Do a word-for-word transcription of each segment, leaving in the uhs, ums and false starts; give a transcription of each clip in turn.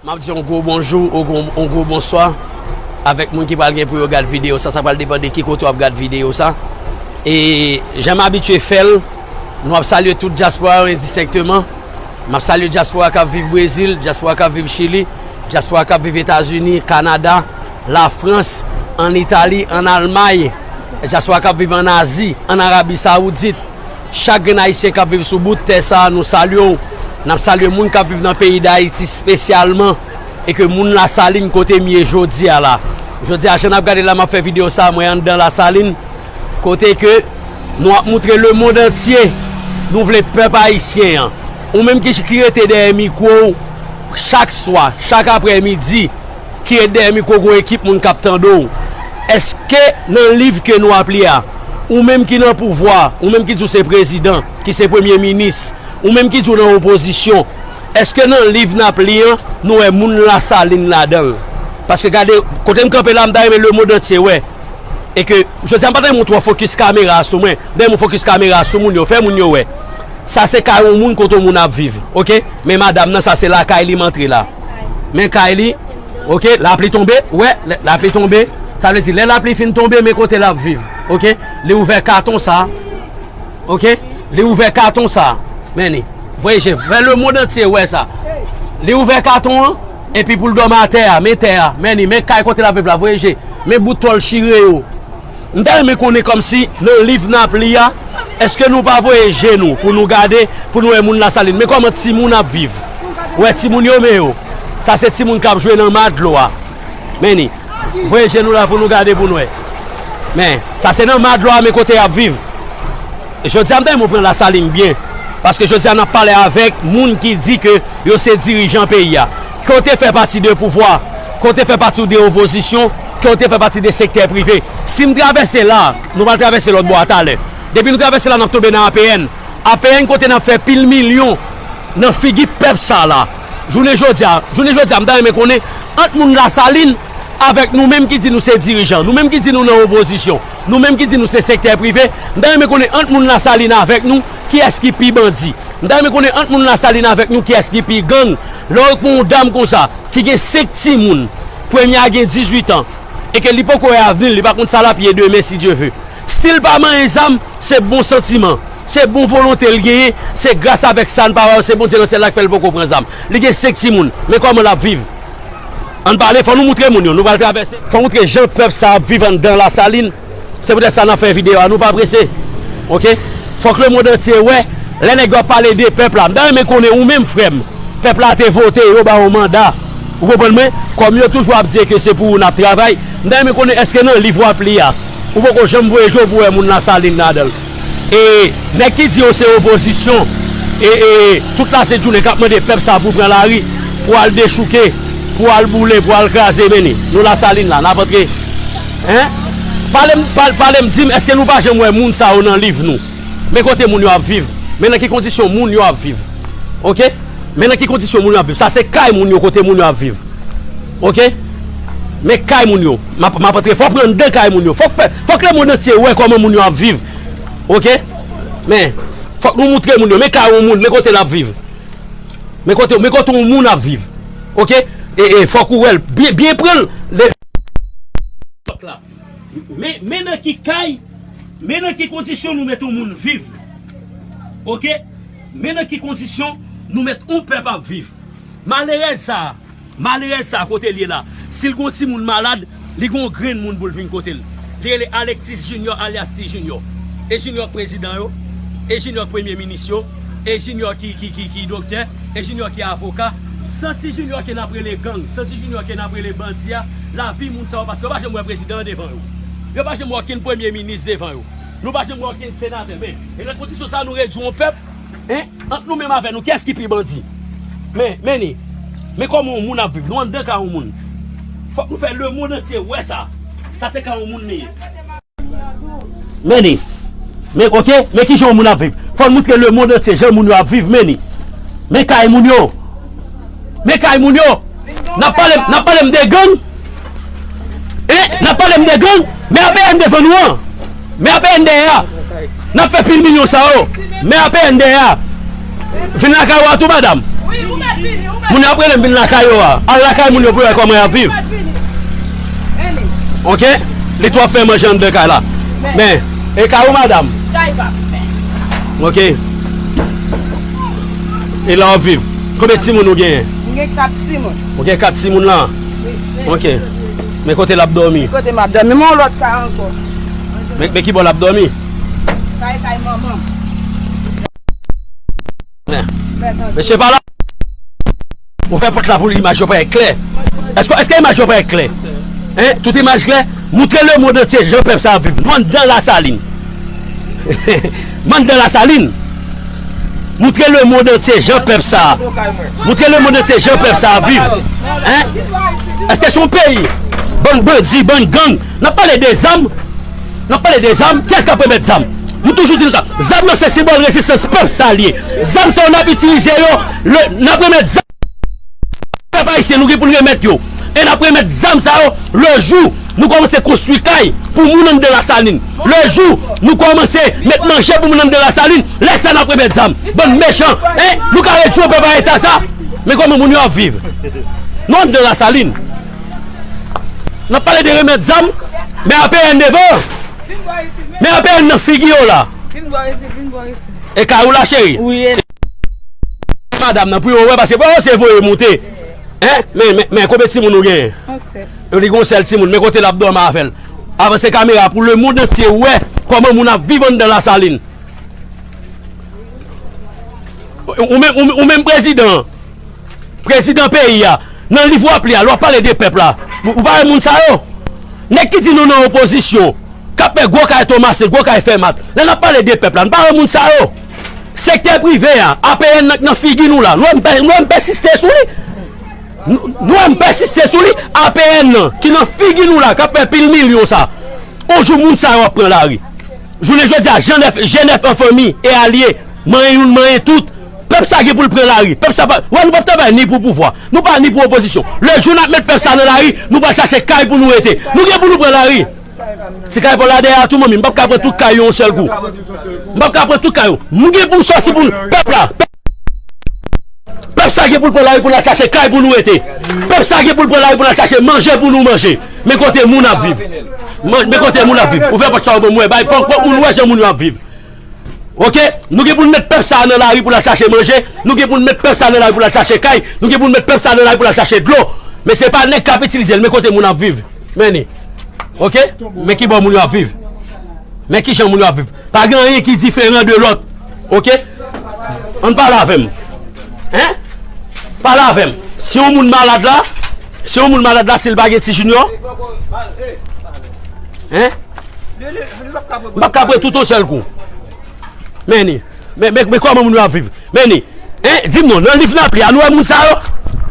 M ap di yon gwo bonjou, yon gwo, yon gwo bonswa avèk moun ki pral gen pou yo gad videyo sa. Sa pral depann de ki kote w ap gad videyo sa. E jan m abitye fè l, nou ap salye tout dyaspora yo endistenkteman. M ap salye dyaspora k ap viv Brezil, dyaspora k ap viv Chili, dyaspora k ap viv Etazini, Kanada, Lafrans, ann Itali, ann Almay, dyaspora k ap viv ann Azi, ann Arabi Sawoudit, chak grenn Ayisyen k ap viv sou bout tè sa a, nou salye w. N ap salye moun k ap viv nan peyi Dayiti espesyalman, e ke moun Lasalin kote m ye jodi a la. Jodi a, jan n ap gade la, m ap fè videyo sa a, mwen anndan Lasalin, kote ke nou ap moutre lemonn antye nou vle pèp ayisyen an. Ou menm ki, ki rete dèyè mikwo w chak swa, chak aprèmidi, ki ret dèyè mikwo, gwo ekip moun k ap tande w. Èske nan liv ke nou ap li a, ou menm ki nan pouvwa, ou menm ki di w se prezidan, ki se premye minis, ou menm ki di w nan opozisyon, èske nan liv n ap li an, nou wè moun Lasalin ladan l? Paske gade, kote m kanpe la, m ta renmen lemonn antye wè. E ke, jodi a, m pa ta renmen w twò fokis kamera a sou mwen, m ta renmen w fokis kamera a sou moun yo, fè moun yo wè. Sa se kay yon moun kote yon moun ap viv, oke? Men madanm nan, sa se lakay li m antre la. Men kay li, oke? Lapli tonbe, wè, lè lapli tonbe. Sa vle di, lè lapli fin tonbe, men kote l ap viv, oke? Li ouvè katon sa, oke? Li ouvè katon sa, men li. Voye je, fè lemonn antye wè sa. Li ouvè katon an, epi pou l dòmi atè a, men tè a, men li, men kay kote l ap viv la, voye je. Men bout tòl chire yo. M ta renmen konnen kòmsi nan liv n ap li a, èske nou pa voye je nou pou nou gade, pou nou wè moun Lasalin? Men kòman timoun ap viv? Ou wè timoun yo, men yo. Sa se timoun k ap jwe nan ma dlo a. Men ni. Voye je nou la pou nou gade pou nou wè. Men, sa se nan ma dlo a, men kote y ap viv. Jodi a, m ta renmen w pran Lasalin byen. Paske jodi a, n ap pale avèk moun ki di ke yo se dirijan peyi a. Ke w te fè pati de pouvwa, ke w te fè pati de opozisyon, ke w te fè pati de sektè prive. Si m travèse la, nou pral travèse lòt bò a talè. Depi nou travèse la, n ap tonbe nan A P N. A P N kote n ap fè pil milyon nan figi pèp sa la. Jounen jodi a, jounen jodi a, m ta renmen konnen ant moun Lasalin avèk nou menm ki di nou se dirijan, nou menm ki di nou nan opozisyon, nou menm ki di nou se sektè prive, m ta renmen konnen ant moun Lasalin avèk nou, kiyès ki pi bandi. M ta renmen konnen ant moun Lasalin avèk nou, kiyès ki pi gang. Lè w pran yon dam konsa, ki gen senk timoun, premye a gen dizuit an, e ke li poko wè avni l, li pa konn sa l ap ye demen, si Dye ve. Si l pa manyen zam, se bon santiman, se bon volonte l genyen, se gras avèk sa n pa wè, se Bondye nan syèl la k fè l poko pran zam. Li gen senk timoun, men kòman l ap viv? Ann pale, fò nou moutre moun yo, nou pral travèse. Fò moutre jan pèp sa ap viv anndan Lasalin. Se poutèt sa n ap fè videyo a, nou pa prese. Oke? Fòk lemonn antye wè, lè nèg yo ap pale de pèp la. M ta renmen konnen ou menm, frè m, pèp la te vote, yo ba w manda. Ou konprann mwen? Kòm yo toujou ap di ke se pou ou n ap travay, m ta renmen konnen èske nan liv w ap li a, ou poko janm voye je w pou wè moun Lasalin ladan l. E nèg ki di yo se opozisyon, e, e tout lasent jounen k ap mande pèp sa pou pran lari, pou al dechouke, pou al boule, pou al kraze, men ni. Nou Lasalin la, n ap antre. Hein? Pale m, pale, pale m, di m, èske nou pa janm wè moun sa yo nan liv nou? Men kote moun yo ap viv. Men nan ki kondisyon moun yo ap viv. Oke? Men nan ki kondisyon moun yo ap viv. Sa se kay moun yo, kote moun yo ap viv. Oke? Men kay moun yo. M ap, m ap antre. Fòk pran anndan kay moun yo. Fòk pè-, fòk lemonn antye wè kòman moun yo ap viv. Oke? Men, fòk nou moutre moun yo. Men kay yon moun. Men kote l ap viv. Men kote, men kote yon moun ap viv. Oke? E, e, fòk ou wè l. Byen, byen pran l. Le- Men, men nan ki kay, men nan ki kondisyon nou met yon moun viv. Oke? Men nan ki kondisyon nou met yon pèp ap viv. Malerèz sa a, malerèz sa a kote l ye la, si l gon timoun malad, li gon grenn moun pou l vin kote l. Li rele Alexis Junior alyas Ti Junior. E Junior k prezidan yo, e Junior k premye minis yo, e Junior ki, ki, ki, ki doktè, e Junior ki avoka. San Ti Junior ke n ap rele gang, san Ti Junior ke n ap rele bandi a, lavi moun sa yo, paske yo pa janm wè prezidan an devan yo. Yo pa janm wè okenn premye minis devan yo. Nou pa janm wè okenn senatè. Men, e nan kondisyon sa a, nou redui yon pèp, en, ant nou menm avè nou, kiyès ki pi bandi? Men, men ni, men kòman yon moun ap viv? Nou anndan kay yon moun. Fòk nou fè lemonn antye wè sa. Sa se kay yon moun li ye. Men ni. Men, oke, men kijan yon moun ap viv. Fò n moutre lemonn antye jan moun yo ap viv, men ni. Men kay moun yo. Men kay moun yo. N ap pale, n ap pale m de gang. En, n ap pale m de gang. Men A P N devan nou an. Men A P N dèyè a. N ap fè pil milyon sa yo. Men A P N dèyè a. Vin lakay ou a tou, madanm. Moun yo ap rele m vin lakay yo a. Al lakay moun yo pou yo wè kòman y ap viv. Ok? Li tou ap fè manje anndan kay la. Men, e kay ou, madanm? Ok. E la w ap viv. Konbyen timoun ou genyen? M gen kat timoun. Ou gen kat timoun la? Wi. Ok. Men kote l ap dòmi? Kote m ap dòmi? Men yon lòt kay ankò. Men, men ki bò l ap dòmi? Sa e kay manman m. Men, mesye pa la. Ou fè pòt la pou imaj yo parèt klè. Èske, èske imaj yo parèt klè? Hein? Tout imaj klè? Moutre lemonn antye jan pèp sa ap viv. Nou anndan Lasalin. M anndan Lasalin. Moutre lemonn antye jan pèp sa. Moutre lemonn antye jan pèp sa ap viv. Hein? Èske se yon peyi? Bann bandi, bann gang. N ap pale de zam. N ap pale de zam. Kiyès k ap remèt zam? M toujou di nou sa. Zam nan se senbòl rezistans pèp sa l ye. Zam sa yo n ap itilize yo. Le, n ap remèt zam. Pèp ayisyen, nou gen pou n remèt yo. E n ap remèt zam sa yo lejou nou kòmanse konstwi kay pou moun anndan Lasalin. Lejou nou kòmanse met manje pou moun anndan Lasalin. Lè sa n ap remèt zam. Bann mechan, hein? Nou ka redwi yon pèp a eta sa? Men kòman moun yo ap viv? Nou anndan Lasalin. N ap pale de remèt zam. Men A P N devan. Men A P N nan figi yo la. Vin bò isit, vin bò isit. E kay ou la, cheri? Wi, e. Madanm nan, pou yo wè, paske pa yo se voye moute. Hein? Men, men, men, konbyen timoun ou genyen? Yon sèl. Yo di gon sèl timoun, men kote l ap dòmi avè l. Avanse kamera pou lemonn antye wè kòman moun ap viv anndan Lasalin. Ou, ou menm, ou, ou menm prezidan, prezidan peyi a, nan liv w ap li a, lè w ap pale de pèp la, ou, ou pa wè moun sa yo? Nèg ki di nou nan opozisyon, k ap fè gwo kay Tomasen, gwo kay Fèmat. Lè n ap pale de pèp la, nou pa wè moun sa yo? Sektè prive a, A P N nan, nan figi nou la. Nou wè m pè-, nou wè m pèsiste sou li. Nou, nou wè m pèsiste sou li. A P N nan, ki nan figi nou la, k ap fè pil milyon sa. On jou moun sa yo ap pran lari. Jounen jodi a, G nèf, G nèf an fanmi e alye, manyen youn, manyen tout. Pèp sa gen pou l pran lari. Pèp sa pa, wè, nou p ap travay ni pou pouvwa. Nou pa ni pou opozisyon. Lejou n ap met pèp sa nan lari, nou pral chache kay pou nou rete. Nou gen pou nou pran lari. Ti kay pa w la dèyè a tou, manmi. M p ap ka pran tout kay yo yon sèl kou. M p ap ka pran tout kay yo. M gen pou m sòti pou nou. Pèp la. Pèp sa gen pou l pran lari pou l al chache kay pou nou rete. Pèp sa gen pou l pran lari pou l al chache manje pou nou manje. Men kote moun ap viv. Men, men kote moun ap viv. Ouvè pòt sa yo ban m wè. Bay, fòk, fòk moun wè jan moun yo ap viv. Ok? Nou gen pou n met pèp sa a nan lari pou l al chache manje. Nou gen pou n met pèp sa a nan lari pou l al chache kay. Nou gen pou n met pèp sa a nan lari pou l al chache dlo. Men se pa nèg k ap itilize l. Men kote moun ap viv. Men li. Ok? Men ki bò moun yo ap viv. Men ki jan moun yo ap viv. Pa gen anyen ki diferan de lòt. Ok? Ann pale avè m. Hein? Pale avè m. Si yon moun malad la, si yon moun malad la, si l pa gen ti Junior, hein? M p ap ka pran tout yon sèl kou. Men ni. Men, men, men kòman moun yo ap viv? Men ni. Hein? Di m non, nan liv n ap li a, nou wè moun sa yo?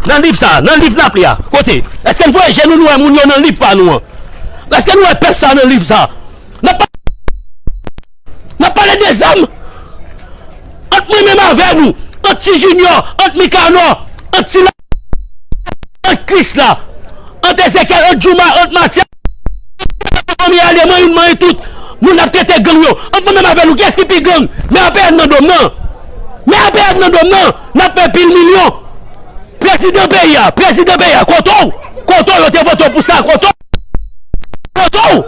Nan liv sa, nan liv n ap li a. Kote? Èske n voye je nou, nou wè moun yo nan liv pa nou an? Èske nou wè pèp sa nan liv sa? N ap pa-, n ap pale de zam. Ant mwen menm avè nou, ant Ti Junior, ant Mikanò, ant Ti La, ant Krisla, ant Ezekyèl, ant Jouma, ant Matyas, fanmi ale, mwen youn, mwen tout. Moun ap trete gang yo. Ant mwen menm avè nou, kiyès ki pi gang? Men A P N nan do m nan. Men A P N nan do m nan. N ap fè pil milyon. Prezidan peyi a, prezidan peyi a, kote w? Kote w? Yo te vote w pou sa, kote w? Kote w?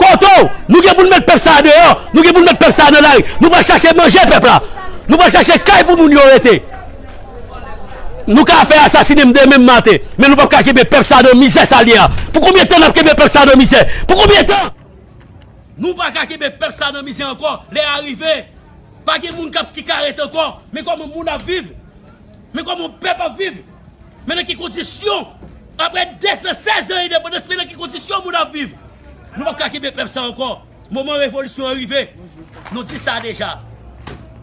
Kote w? Nou gen pou n met pèp sa a deyò. Nou gen pou n met pèp sa a nan lari. Nou pral chache manje pèp la. Nou pral chache kay pou moun yo rete. Nou ka fè asasine m demen maten, men nou p ap ka kenbe pèp sa nan mizè sa l ye a. Pou konbyen tan n ap kenbe pèp sa nan mizè? Pou konbyen tan? Nou pa ka kenbe pèp sa nan mizè ankò. Lè a rive. Pa gen moun k ap, ki ka ret ankò. Men kòman moun ap viv. Men kòman pèp ap viv. Men nan ki kondisyon. Apre de san sèz an endepandans, men nan ki kondisyon moun ap viv. Nou p ap ka kenbe pèp sa ankò. Moman revolisyon an rive. Nou di sa deja.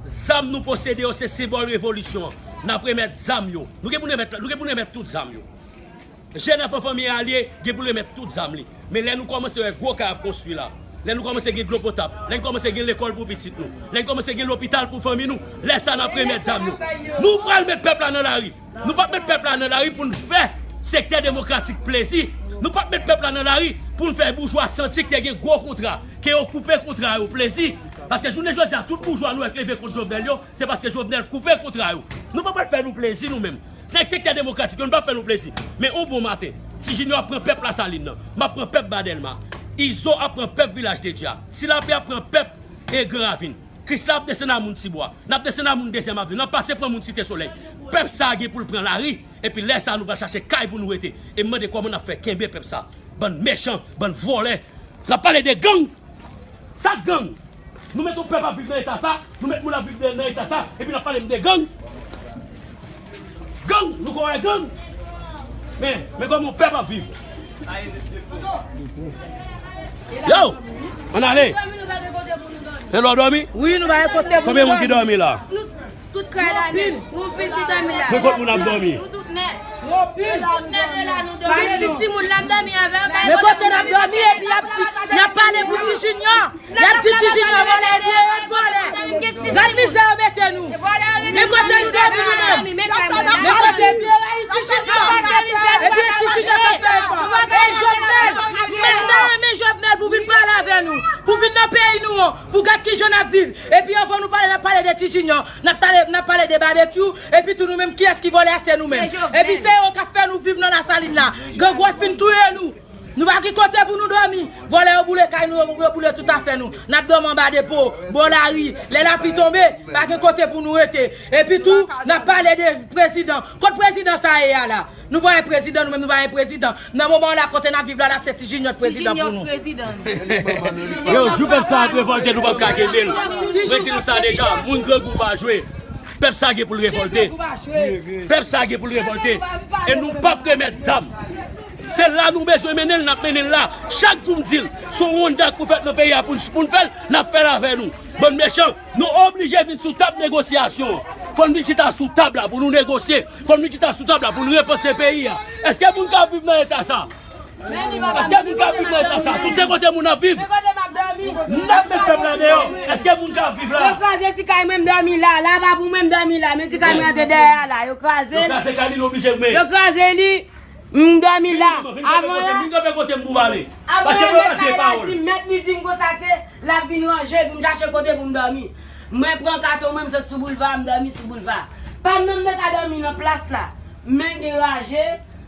Zam nou posede yo se senbòl revolisyon an. N ap remèt zam yo. Nou gen pou n remèt, nou gen pou n remèt tout zam yo. Jenèf an fanmi alye gen pou l remèt tout zam li. Men lè nou kòmanse wè gwo kay ap konstwi la, lè nou kòmanse gen dlo potab, lè n kòmanse gen lekòl pou pitit nou, lè n kòmanse gen lopital pou fanmi nou, lè sa n ap remèt zam yo. Nou pral met pèp la nan lari. Nou p ap met pèp la nan lari pou n fè sektè demokratik plezi. Nou p ap met pèp la nan lari pou n fè boujwa santi ke te gen gwo kontra, ke yo koupe kontra yo plezi. Paske jounen jodi a, tout boujwa nou wè k leve kont Jovenel yo, se paske Jovenel koupe kontra yo. Nou pa pral fè nou plezi nou menm. Nèg sektè demokratik yo, nou pa fè nou plezi. Men yon bon maten, Ti Junior ap pran pèp Lasalin nan. M ap pran pèp Ba Dèlma. Izo ap pran pèp Vilaj de Dye a. Ti Lapè ap pran pèp e Gran Ravin. Krisla ap desann a moun Tibwa. N ap desann a moun Dezyèm Avni. N ap pase pran moun Site Solèy. Pèp sa a gen pou l pran lari. Epi lè sa a, nou pral chache kay pou nou rete. E m mande kòman n ap fè kenbe pèp sa a. Bann mechan, bann vòlè. N ap pale de gang. Sa gang? Nou met yon pèp ap viv nan eta sa, nou met moun ap viv nan, nan eta sa, epi n ap pale m de gang. Gang, nou kwè gang. Men, men kòman yon pèp ap viv. Yo, ann ale. Se lè w dòmi? Wi, nou pa gen kote pou nou dòmi. Konbyen moun ki dòmi la? Tout kay la nèt. Yon pil ki dòmi la. Men kot moun ap dòmi? Yon pil. Gen sis moun la ap dòmi avè yo. Men kote n ap dòmi epi y ap di, y ap pale pou Ti Junior. Y ap di Ti Junior vòlè, epi yo vòlè. Gad mizè yo mete nou. Men kote nou dòmi nou menm. Men kote epi yo rayi Ti Junior. Epi Ti Junior pa fè efò. E Jovenel, nou menm nou ta renmen Jovenel pou vin pale avè nou. Pou vin nan peyi nou an. Pou gad kijan n ap viv. Epi anvan nou pale, n ap pale de Ti Junior. N ap pale, n ap pale de Babekyou, epi tou nou menm, kiyès ki vòlè a? Se nou menm. Se Jovenel. Epi se yo k ap fè nou viv nan Lasalin la. Grangou ap fin touye nou. Nou pa gen kote pou nou dòmi. Vòlè yo boule kay nou, yo, yo boule tout afè nou. N ap dòmi anba depo, bò lari. Lè lapli tonbe, pa gen kote pou nou rete. Epi tou, n ap pale de prezidan. Kot prezidan sa ye a la? Nou pa gen prezidan, nou menm nou pa gen prezidan. Nan moman an la, kote n ap viv la, la se Ti Junior k prezidan pou nou. Ti Junior k prezidan nou. Yo, jou pèp sa ap revòlte, nou p ap ka kenbe l. Mwen di nou sa deja, moun Grangou pa jwe. Pèp sa gen pou l revòlte. Pèp sa gen pou l revòlte. E nou p ap remèt zam. Se la nou bezwen mennen l, n ap mennen l la. Chak jou m di l, se yon wonda k pou fèt nan peyi a pou n, pou n fè l, n ap fè l avè nou. Bann mechan, nou oblije vin sou tab negosyasyon an. Fò n vin chita sou tab la pou nou negosye. Fò n vin chita sou tab la pou n repanse peyi a. Èske moun ka viv nan eta sa? Èske moun ka viv nan eta sa? Tout se kote moun ap viv. N ap met pèp la deyò. Èske moun ka viv la? Yo kraze ti kay mwen, m dòmi la. La pa pou mwen, m dòmi la. Men ti kay mwen an te dèyè a la. Yo kraze l. Yo kraze kay li, l oblije men. Yo kraze li. M dòmi la. Avan la, vin kanpe kote m pou pale. Avan la, mèt kay la di, mèt li di m konsa ke l ap vin ranje pou m chache kote pou m dòmi. Mwen pran katon mwen, m sot sou boulva, m dòmi sou boulva. Pa m menm nan ka dòmi nan plas la. Men gen raje,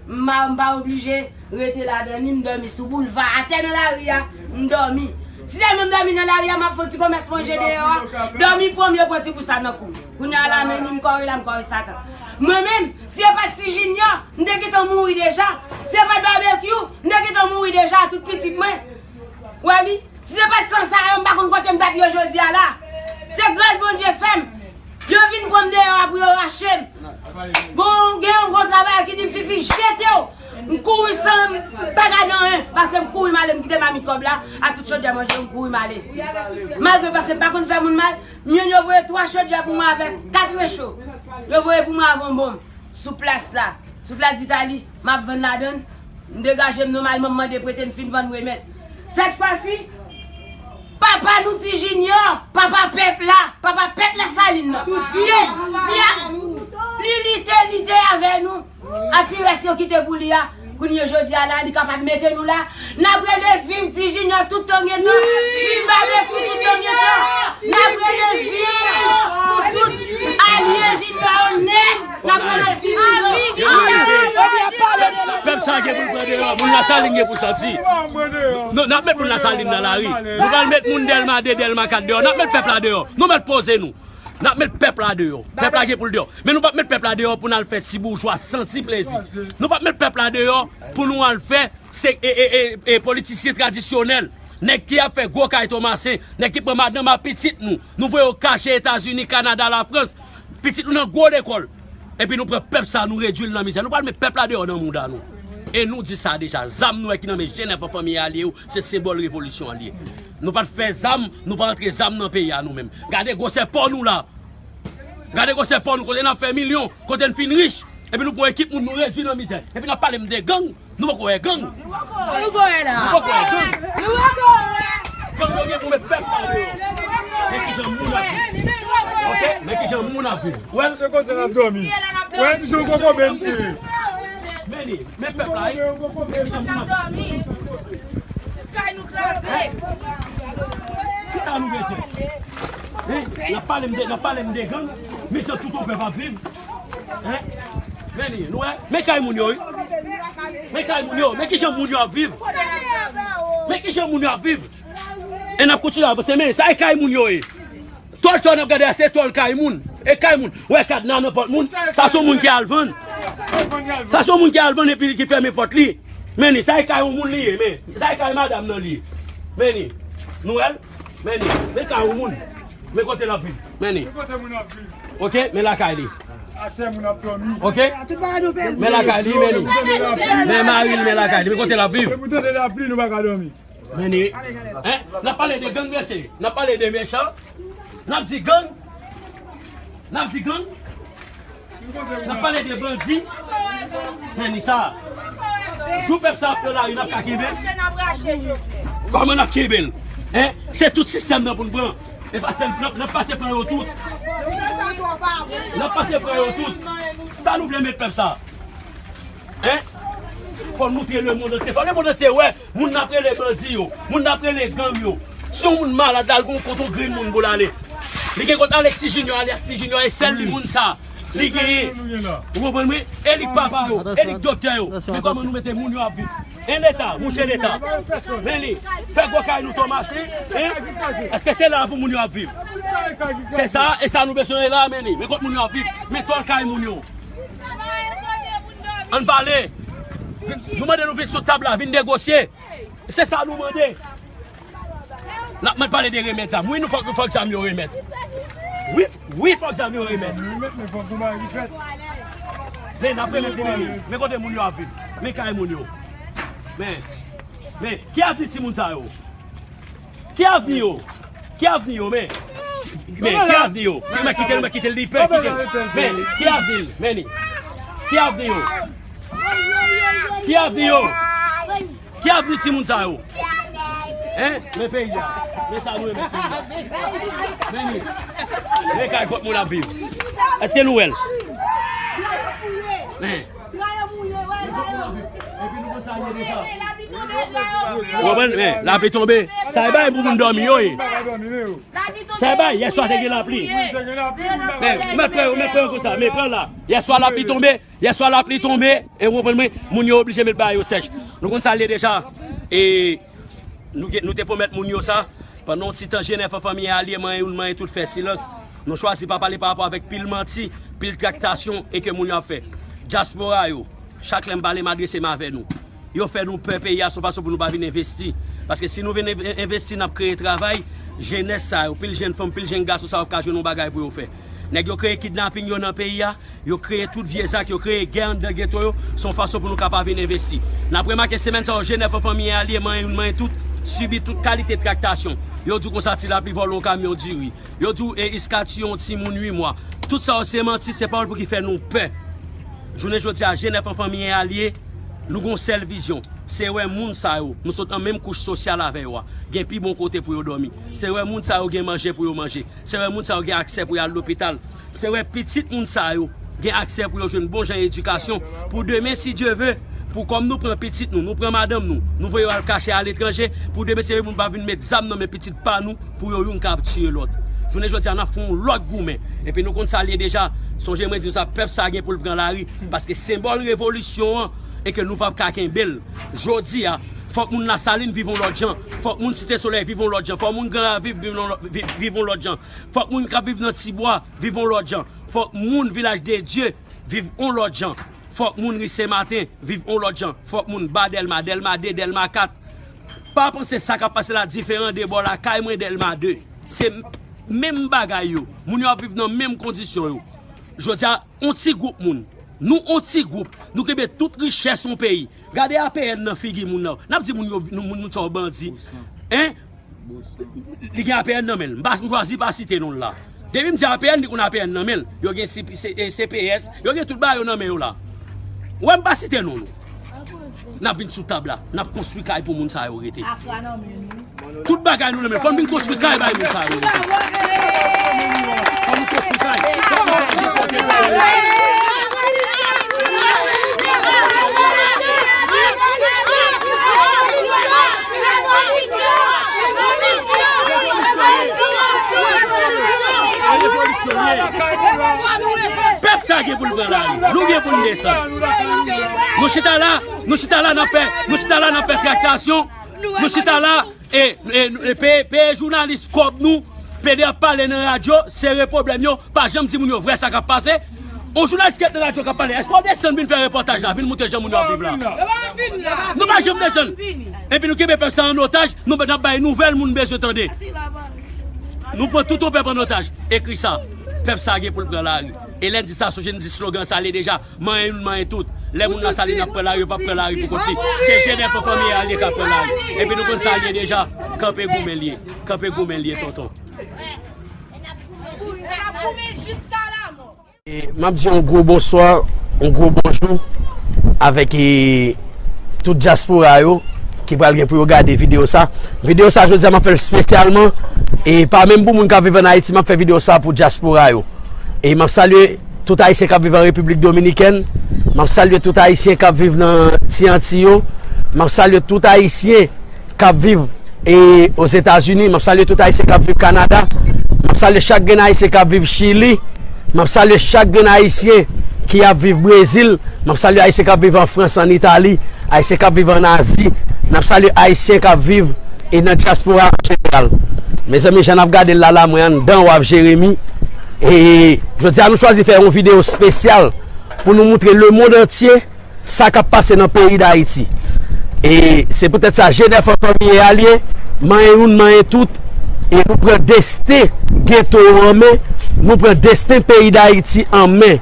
m pa, m pa oblije rete ladan ni, m dòmi sou boulva, atè nan lari a, m dòmi. Si tèlman m dòmi nan lari a, m ap fè yon ti komès manje deyò a, dòmi pran m, yo pran ti bous la nan kou m. Kounye a la, men ni m kòre la, m kòre Satan. Mwen menm, si se pa t Ti Junior, m te gentan mouri deja. Si se pa t Babekyou, m te gentan mouri deja, tout pitit mwen. Wè li, si se pa t kansa yo, m pa konn kote m t ap ye jodi a la. Se gras Bondye fè m. Yo vin pran m deyò a pou yo rache m. Bon, gen yon gwo travayè ki di m, "Fifi, jete w." M kouri san m pa gade anyen, paske m kouri m ale, m kite mamit kòb la, ak tout chodyè manje yo, m kouri m ale. Malgre paske m pa konn fè moun mal, m jwenn yo voye twa chodyè pou mwen avèk kat recho. Yo voye pou mwen avè yon bonm. Sou plas la, sou plas Ditali, m ap vann ladan l. M degaje m nòmalman, m mande prete, m fin vann, m remèt. Sèt fwa si, papa nou Ti Junior, papa pèp la, papa pèp Lasalin nan. Li, li, li lite, lite avè nou. Ak ti rès yo kite pou li a. Kounye jodi a la, li kapab mete nou la. N ap rele viv Ti Junior toutan gen tan. Viv Babekyou toutan gen tan. N ap rele viv pou tout alye Junior yo nèt. N ap rele viv Junior. Pèp sa gen pou l pran deyò. Moun Lasalin gen pou santi. Nou, n ap met moun Lasalin nan lari. Nou pral met moun Dèlma de, Dèlma kat deyò. N ap met pèp la deyò. Nou mèt poze nou. N ap met pèp la deyò. Pèp la gen pou l deyò. Men nou p ap met pèp la deyò pou n al fè ti boujwa santi plezi. Nou p ap met pèp la deyò pou nou al fè se, e, e, e, e, politisyen tradisyonèl. Nèg ki ap fè gwo kay Tomasen. Nèg ki pran madanm ak pitit nou. Nou voye yo kache Etazini, Kanada, Lafrans. Pitit nou nan gwo lekòl. Epi nou pran pèp sa, nou redui l nan mizè. Nou pral met pèp la deyò nan mouda nou. E nou di sa deja. Zam nou wè ki nan men Jenèf an fanmi alye yo, se senbòl revolisyon an l ye. Nou pa t fè zam, nou pa rantre zam nan peyi a nou menm. Gade gwosè pò nou la. Gade gwosè pò nou, kote n ap fè milyon, kote n fin rich. Epi nou pran ekip moun nou redui nan mizè. Epi n ap pale m de gang, nou poko wè gang. Nou poko wè la. Nou poko wè gang. Nou poko wè. Gang yo gen pou met pèp sa deyò. Men kijan moun ap viv. Ok? Men kijan moun ap viv. Wè l. Se kote n ap dòmi. Wè l, se yon kokobe misye ye. Men li, men pèp la, wi. Men kijan moun ap viv. Kay nou kraze. Kisa nou bezwen? Hein? N ap pale m de, n ap pale m de gang. Men jan tout yon pèp ap viv. Hein? Men li, nou wè? Men kay moun yo, wi. Men kay moun yo. Men kijan moun yo ap viv. Men kijan moun yo ap viv. E n ap kontinye avanse, men sa e kay moun yo ye. Tòl sa w ap gade a, se tòl kay moun. E kay moun. Wè kadna nan pòt moun. Sa se yon moun ki al vann. Sa se yon moun ki al vann epi ki fèmen pòt li. Men li, sa e kay yon moun li ye, men. Sa e kay madanm nan li ye. Men li. Nou wè l? Men li. Men kay yon moun. Men kote l ap viv. Men li. Oke, men lakay li. Oke? Men lakay li, men li. Men mari l, men lakay li. Men kote l ap viv. Men li. Hein? N ap pale de gang, mesye. N ap pale de mechan. N ap di gang. N ap di gang. N ap pale de bandi. Men li sa. Jou pèp sa ap pran lari, n ap ka kenbe. Kòman n ap kenbe l? Hein? Se tout sistèm nan pou n pran. E pa sèl, n ap, n ap pase pran yo tout. N ap pase pran yo tout. Sa nou vle met pèp sa? Hein? Fò n moutre lemonn antye. Fò lemonn antye wè moun n ap rele bandi yo, moun n ap rele gang yo. Si yon moun malad la, l gon kote yon grenn moun pou l ale. Li gen kòt Alexis Junior, Alexis Junior e sèl li moun sa. Li genyen. Ou konprann mwen? E li k papa yo, e li k doktè yo. Men kòman nou mete moun yo ap viv? En Leta, mouche Leta. Men li, fè gwo kay nou Tomasen, hein? Èske se la pou moun yo ap viv? Se sa, e sa nou bezwen la, men li. Men kot moun yo ap viv? Men tòl kay moun yo. Ann pale. Nou mande nou vin sou tab la, vin negosye. Se sa nou mande. N ap mande pale de remèt zam. Wi, nou fòk, fòk zam yo remèt. Wi, f- wi, fòk zam yo remèt. Men, n ap remèt li, men, men kote moun yo ap viv? Men kay moun yo. Men, men, ki avni timoun sa yo? Ki avni yo? Ki avni yo, men? Men, ki avni yo? Men kite l, men kite l, li pè, kite l. Men, ki avni l? Men li. Ki avni yo? Ki avni yo? Ki avni timoun sa yo? Hein? Men peyi a. Men sa nou renmen peyi a. Men li. Men kay kot moun ap viv. Èske nou wè l? Men. Epi nou konn sa ye deja. Ou konprann? Men, lapli tonbe. Sa e bay pou moun dòmi yo ye. Sa e bay, yèswa te gen lapli. Men, ou mèt pran, ou mèt pran konsa. Men, pran la. Yèswa lapli tonbe. Yèswa lapli tonbe. E ou konprann mwen, moun yo oblije met bagay yo sèch. Nou konn sa l ye deja. E nou, nou te pwomèt moun yo sa. Pandan yon ti tan, G N F an, Fanmi Alye, manyen youn, manyen tout, fè silans. Nou chwazi pa pale pa rapò avèk pil manti, pil traktasyon e ke moun yo ap fè. Dyaspora yo, chak lè m pale, m adrese m avè nou. Yo fè nou pè peyi a, se yon fason pou nou pa vin envesti. Paske si nou vin env- envesti, n ap kreye travay, jenès sa yo, pil jenn fanm, pil jenn gason sa yo ap ka jwenn yon bagay pou yo fè. Nèg yo kreye kidnaping yo nan peyi a, yo kreye tout vye zak, yo kreye gè anndan geto yo, se yon fason pou nou ka pa vin envesti. N ap remake semèn sa yo, G N F an, Fanmi Alye, manyen youn, manyen tout, sibi tout kalite traktasyon. Yo di w konsa Ti Lapli vòlè yon kamyon diri. Yo di w e Iska tiye yon timoun uit mwa. Tout sa yo se manti, se pawòl pou ki fè nou pè. Jounen jodi a, G N F an, Fanmi Alye, nou gon sèl vizyon. Se wè moun sa yo, nou sot nan menm kouch sosyal avè yo a, gen pi bon kote pou yo dòmi. Se wè moun sa yo gen manje pou yo manje. Se wè moun sa yo gen aksè pou y al lopital. Se wè pitit moun sa yo gen aksè pou yo jwenn bon jan edikasyon. Pou demen, si Dye ve, pou kòm nou pran pitit nou, nou pran madanm nou, nou voye yo al kache aletranje, pou demen se moun pa vin met zam nan men pitit pa nou, pou yo youn ka ap tiye lòt. Jounen jodi a, n ap fè yon lòt goumen. Epi nou konn sa l ye deja. Sonje mwen di nou sa, pèp sa gen pou l pran lari. Paske senbòl revolisyon an, e ke nou p ap ka kenbe l. Jodi a, fòk moun Lasalin viv yon lòt jan. Fòk moun Site Solèy viv yon lòt jan. Fòk moun Gran Ravin viv yon lò- vi- viv yon lòt jan. Fòk moun k ap viv nan Tibwa viv yon lòt jan. Fòk moun Vilaj de Dye viv yon lòt jan. Fòk moun Ri Sen Maten viv yon lòt jan. Fòk moun ba Dèlma, Dèlma de, Dèlma kat. Pa panse sa k ap pase la diferan de bò lakay mwen, Dèlma de. Se menm bagay yo. Moun yo ap viv nan menm kondisyon yo. Jodi a, yon ti gwoup moun. Nou yon ti gwoup. Nou kenbe tout richès yon peyi. Gade A P N nan figi moun nan. N ap di moun yo, nou, moun, moun sa yo bandi. Hein? Li gen A P N nan men l. M pa, m chwazi pa site non l la. Depi m di A P N, li konn A P N nan men l. Yo gen C P, C, eh, C P S, yo gen tout bagay yo nan men yo la. Ou wè m pa site non nou. N ap vin sou tab la, n ap konstwi kay pou moun sa yo rete. Tout bagay nou nan men, fò n vin konstwi kay bay moun sa yo rete. Fò nou konstwi kay. Fò nou konstwi kay. Pran lari. Nou gen pou n desann. Nou chita la, nou chita la, n ap fè, nou chita la, n ap fè traktasyon. Nou chita la, e, e, e peye, peye jounalis kòb nou, pede ap pale nan radyo, sere pwoblèm yo, pa janm di moun yo vrè sa k ap pase. On jounalis ki ret nan radyo k ap pale, èske w desann vin fè repòtaj la, vin montre jan moun yo ap viv la? Nou pa janm desann. Epi nou kenbe pèp sa an otaj, nou, n ap bay nouvèl moun bezwen tande. Nou pran tout yon pèp an otaj. Ekri sa. Pèp sa gen pou l pran lari. E lè n di sa, sonje n di slogan sa li deja. Manyen youn, manyen tout. Lè moun la sa li n ap pran lari, yo p ap pran lari pou kont li. Se jenès an fanmi a li k ap pran lari. Epi nou konn sa li ye deja. Kanpe goumen li ye. Kanpe goumen li ye, tonton. E, m ap di yon gwo bonswa, yon gwo bonjou avèk, e, tout dyaspora yo ki pral gen pou yo gade videyo sa. Videyo sa, jodi a, m ap fè l espesyalman, e pa menm pou moun k ap viv ann Ayiti, m ap fè videyo sa pou dyaspora yo. E m ap salye tout Ayisyen k ap viv an Repiblik Dominikèn. M ap salye tout Ayisyen k ap viv nan Ti Anti yo. M ap salye tout Ayisyen k ap viv, e, Ozetazini. M ap salye tout Ayisyen k ap viv Kanada. M ap salye chak grenn Ayisyen k ap viv Chili. M ap salye chak grenn Ayisyen ki ap viv Brezil. M ap salye Ayisyen k ap viv an Frans, an Itali, Ayisyen k ap viv an Azi. N ap salye Ayisyen k ap viv, e, nan dyaspora an jeneral. Mezanmi, jan n ap gade l la, la, mwen anndan Waf Jeremi. E jodi a, nou chwazi fè yon videyo espesyal pou nou montre lemonn antye sa k ap pase nan peyi Dayiti. E se poutèt sa, G nèf an fanmi e alye, manyen youn, manyen tout, e nou pran desten geto an men, nou pran desten peyi Dayiti an men.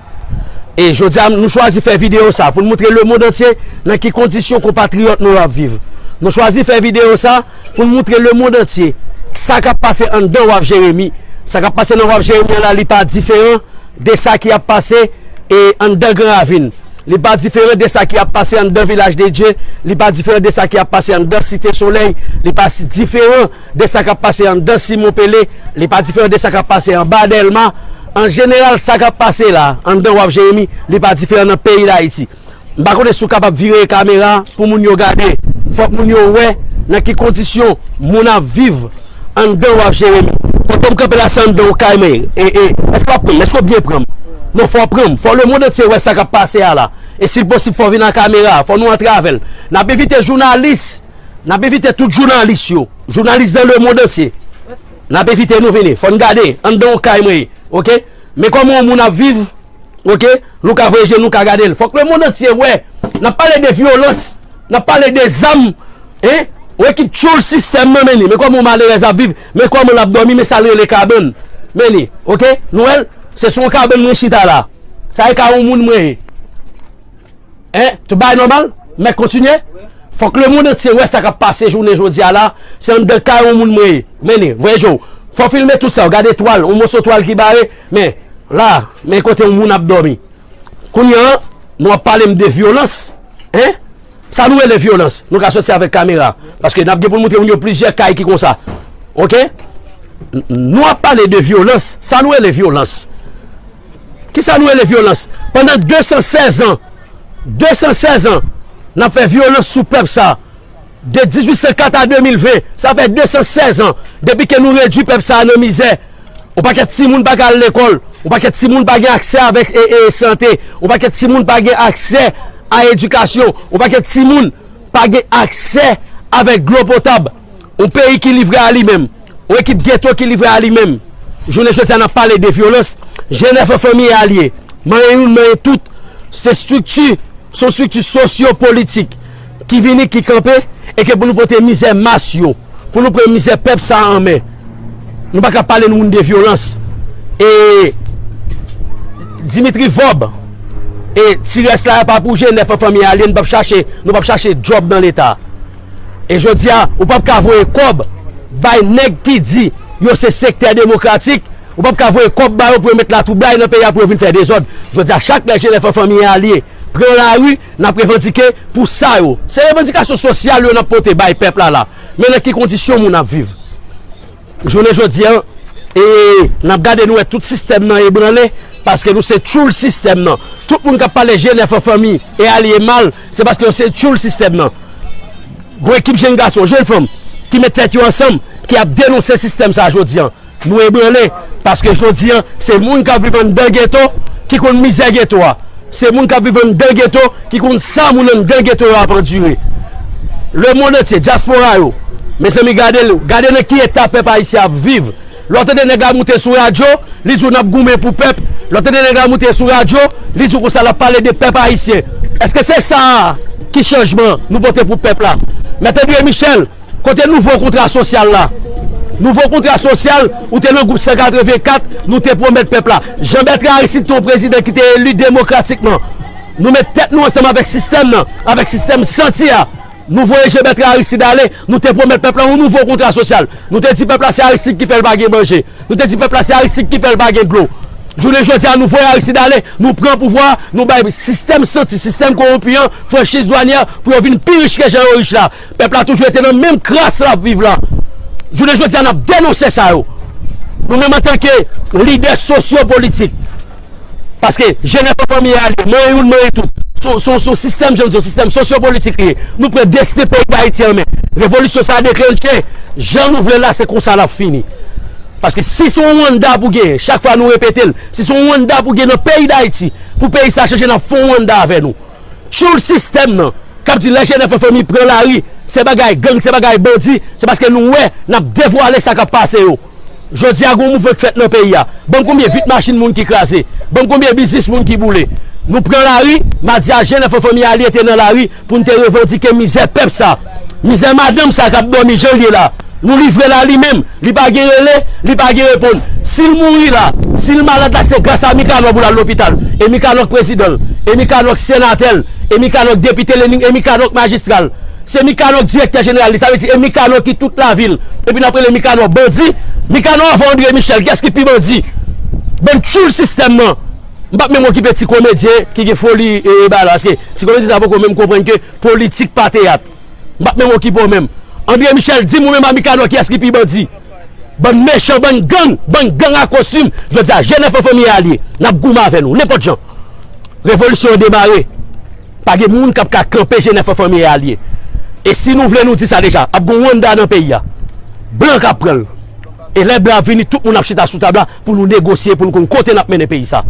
E jodi a, nou chwazi fè videyo sa pou n montre lemonn antye nan ki kondisyon konpatriyòt nou ap viv. Nou chwazi fè videyo sa pou n montre lemonn antye sa k ap pase anndan Waf Jeremi. Sa k ap pase nan Waf Jeremi an la, li pa diferan de sa ki ap pase, e, anndan Gran Ravin. Li pa diferan de sa ki ap pase anndan Vilaj de Dye. Li pa diferan de sa ki ap pase anndan Site Solèy. Li pa si diferan de sa k ap pase anndan Simon Pele. Li pa diferan de sa k ap pase anba Dèlma. An jeneral, sa k ap pase la, anndan Waf Jeremi, li pa diferan nan peyi Dayiti. M pa konnen si w kapab vire kamera pou moun yo gade. Fòk moun yo wè nan ki kondisyon moun ap viv anndan Waf Jeremi. Kote m kanpe la, se anndan yon kay mwen ye. E, e, èske w ap pran m? Èske w byen pran m? Non, fò w pran m. Fò lemonn antye wè sa k ap pase a la. E si l posib, fò w vin ak kamera a. Fò nou antre avè l. N ap envite jounalis. N ap envite tout jounalis yo. Jounalis nan lemonn antye. N ap envite nou vini. Fò n gade anndan yon kay mwen ye. Oke? Men kòman yon moun ap viv. Oke? Nou ka voye je nou ka gade l. Fòk lemonn antye wè. N ap pale de vyolans. N ap pale de zam. Hein? Ou wè ki tchoul sistèm nan, men li. Men kòman yon malerèz ap viv. Men kòman l ap dòmi. Men sa l rele kabann. Men li. Oke? Nou wè l? Se sou yon kabann mwen chita la. Sa e ka yon moun mwen ye. Hein? Tout bagay nòmal? Mèt kontinye? Fòk lemonn antye wè sa k ap pase jounen jodi a la. Se anndan kay yon moun mwen ye. Men li. Voye je w. Fò w filme tout sa. W gade twal. Yon moso twal ki bare. Men. La, men kote yon moun ap dòmi. Kounye a, nou ap pale m de vyolans. Hein? Sa nou rele vyolans? Nou ka soti avèk kamera. Paske n ap gen pou n montre moun yo plizyè kay ki konsa. Oke? N-, nou ap pale de vyolans. Sa nou rele vyolans? Kisa nou rele vyolans? Pandan de san sèz an, de san sèz an, n ap fè vyolans sou pèp sa. De dizuit san kat a de mil ven, sa fè de san sèz an depi ke nou redui pèp sa a nan mizè. Yon pakèt timoun pa ka al lekòl, yon pakèt timoun pa gen aksè avèk, e, e, sante, yon pakèt timoun pa gen aksè a edikasyon, yon pakèt timoun pa gen aksè avèk dlo potab. Yon peyi ki livre a li menm. Yon ekip geto ki livre a li menm. Jounen jodi a, n ap pale de vyolans. G nèf an fanmi e alye. Manyen youn, manyen tout. Se estrikti, se yon estrikti sosyo-politik ki vini, ki kanpe, e ke pou nou pote mizè mas yo, pou nou pran mizè pèp sa a an men. Nou pa ka pale nou moun de vyolans. E Dimitri Vorbe, e ti rès la pa pou G nèf an fanmi e alye, nou p ap chache, nou p ap chache djòb nan Leta. E jodi a, ou p ap ka voye kòb bay nèg ki di yo se sektè demokratik, ou p ap ka voye kòb ba yo pou yo met latwoublay nan peyi a pou yo vin fè dezòd. Jodi a, chak lè G nèf an fanmi e alye pran lari, n ap revandike pou sa yo. Se revandikasyon sosyal yo n ap pote bay pèp la la. Men nan ki kondisyon moun ap viv. Jounen jodi a, e n ap gade, nou wè tout sistèm nan ebranle, paske nou se tchoul sistèm nan. Tout moun k ap pale G nèf an fanmi e alye mal, se paske yo se tchoul sistèm nan. Gwo ekip jenn gason, jenn fanm ki met tèt yo ansanm, ki ap denonse sistèm sa a jodi a. Nou ebranle, paske jodi a, se moun k ap viv anndan geto, ki konn mizè geto a. Se moun k ap viv anndan geto ki konn sa moun anndan geto yo ap andire. Lemonn antye, dyaspora yo, mezanmi, gade l, gade nan ki eta pèp ayisyen ap viv. Lè w tande nèg la moute sou radyo, li di w n ap goumen pou pèp. Lè w tande nèg la moute sou radyo, li di w konsa l ap pale de pèp ayisyen. Èske se sa a ki chanjman nou pote pou pèp la? Mèt André Michel, kote nouvo kontra sosyal la? Nouvo kontra sosyal, ou te nan gwoup san katrevenkat, nou te pwomèt pèp la. Jean Bertrand Aristide te yon prezidan ki te eli demokratikman. Nou met tèt nou ansanm avèk sistèm nan, avèk sistèm santi a. Nou voye Jean Bertrand Aristide ale, nou te pwomèt pèp la yon nouvo kontra sosyal. Nou te di pèp la se Aristide ki fè l pa gen manje. Nou te di pèp la se Aristide ki fè l pa gen dlo. Jounen jodi a, nou voye Aristide ale, nou pran pouvwa, nou bay sistèm santi, sistèm kowonpi an, franchiz dwanyè pou yo vin pi rich ke jan yo rich la. Pèp la toujou rete nan menm kras l ap viv la. Jounen jodi a, n ap denonse sa yo. Nou menm antanke lidè sosyopolitik, paske G N F an fanmi e alye, manyen youn, manyen tout. Se yon, se yon, se yon sistèm, jan m di, yon sistèm sosyopolitik li ye. Nou pran desten peyi Dayiti an men. Revolisyon sa a deklanche, jan nou vle l la, se konsa l ap fini. Paske si se yon Rwanda pou genyen, chak fwa nou repete l, si se yon Rwanda pou genyen nan peyi Dayiti, pou peyi sa chanje, n ap fè yon Rwanda avè nou. Tchoul sistèm nan, k ap di lè G N F an fanmi pran lari, se bagay gang, se bagay bandi, se paske nou wè, n ap devwale sa k ap pase yo. Jodi a, gen yon mouvman k fèt nan peyi a. Ban m konbyen vit machin moun ki kraze. Ban m konbyen biznis moun ki boule. Nou pran lari, m a di a G N F an fanmi alye te nan lari pou n te revandike mizè pèp sa. Mizè madanm sa k ap dòmi jan l ye la. Nou livre l a li menm. Li pa gen rele, li pa gen reponn. Si l mouri la, si l malad la, se gras a Mikanò pou l al lopital. E Mikanò k prezidan l. E Mikanò k senatè l. E Mikanò k depite l. E Mi-, e Mikanò k majistra l. Se Mikanò k direktè jeneral li, sa vle di e Mikanò ki tout lavil. Epi n ap rele Mikanò bandi. Mikanò avan André Michel, kiyès ki pi bandi? Bann tchoul sistèm nan. M p ap menm okipe ti komedyen ki gen foli e, e bagay la, paske ti komedyen sa poko menm konprann ke politik pa teyat. M p ap menm okipe w menm. André Michel, di m ou menm a Mikanò kiyès ki pi bandi? Bann mechan, bann gang, bann gang a kostim. Jodi a, G N F an fanmi e alye. N ap goumen avè nou, nenpòt jan. Revolisyon an demare. Pa gen moun k ap ka kanpe G N F an fanmi e alye. E si nou vle nou di sa deja, ap gon Rwanda nan peyi a. Blan k ap pran l. E lè blan ap vini, tout moun ap chita sou tab la pou nou negosye, pou nou konn kote n ap mennen peyi sa.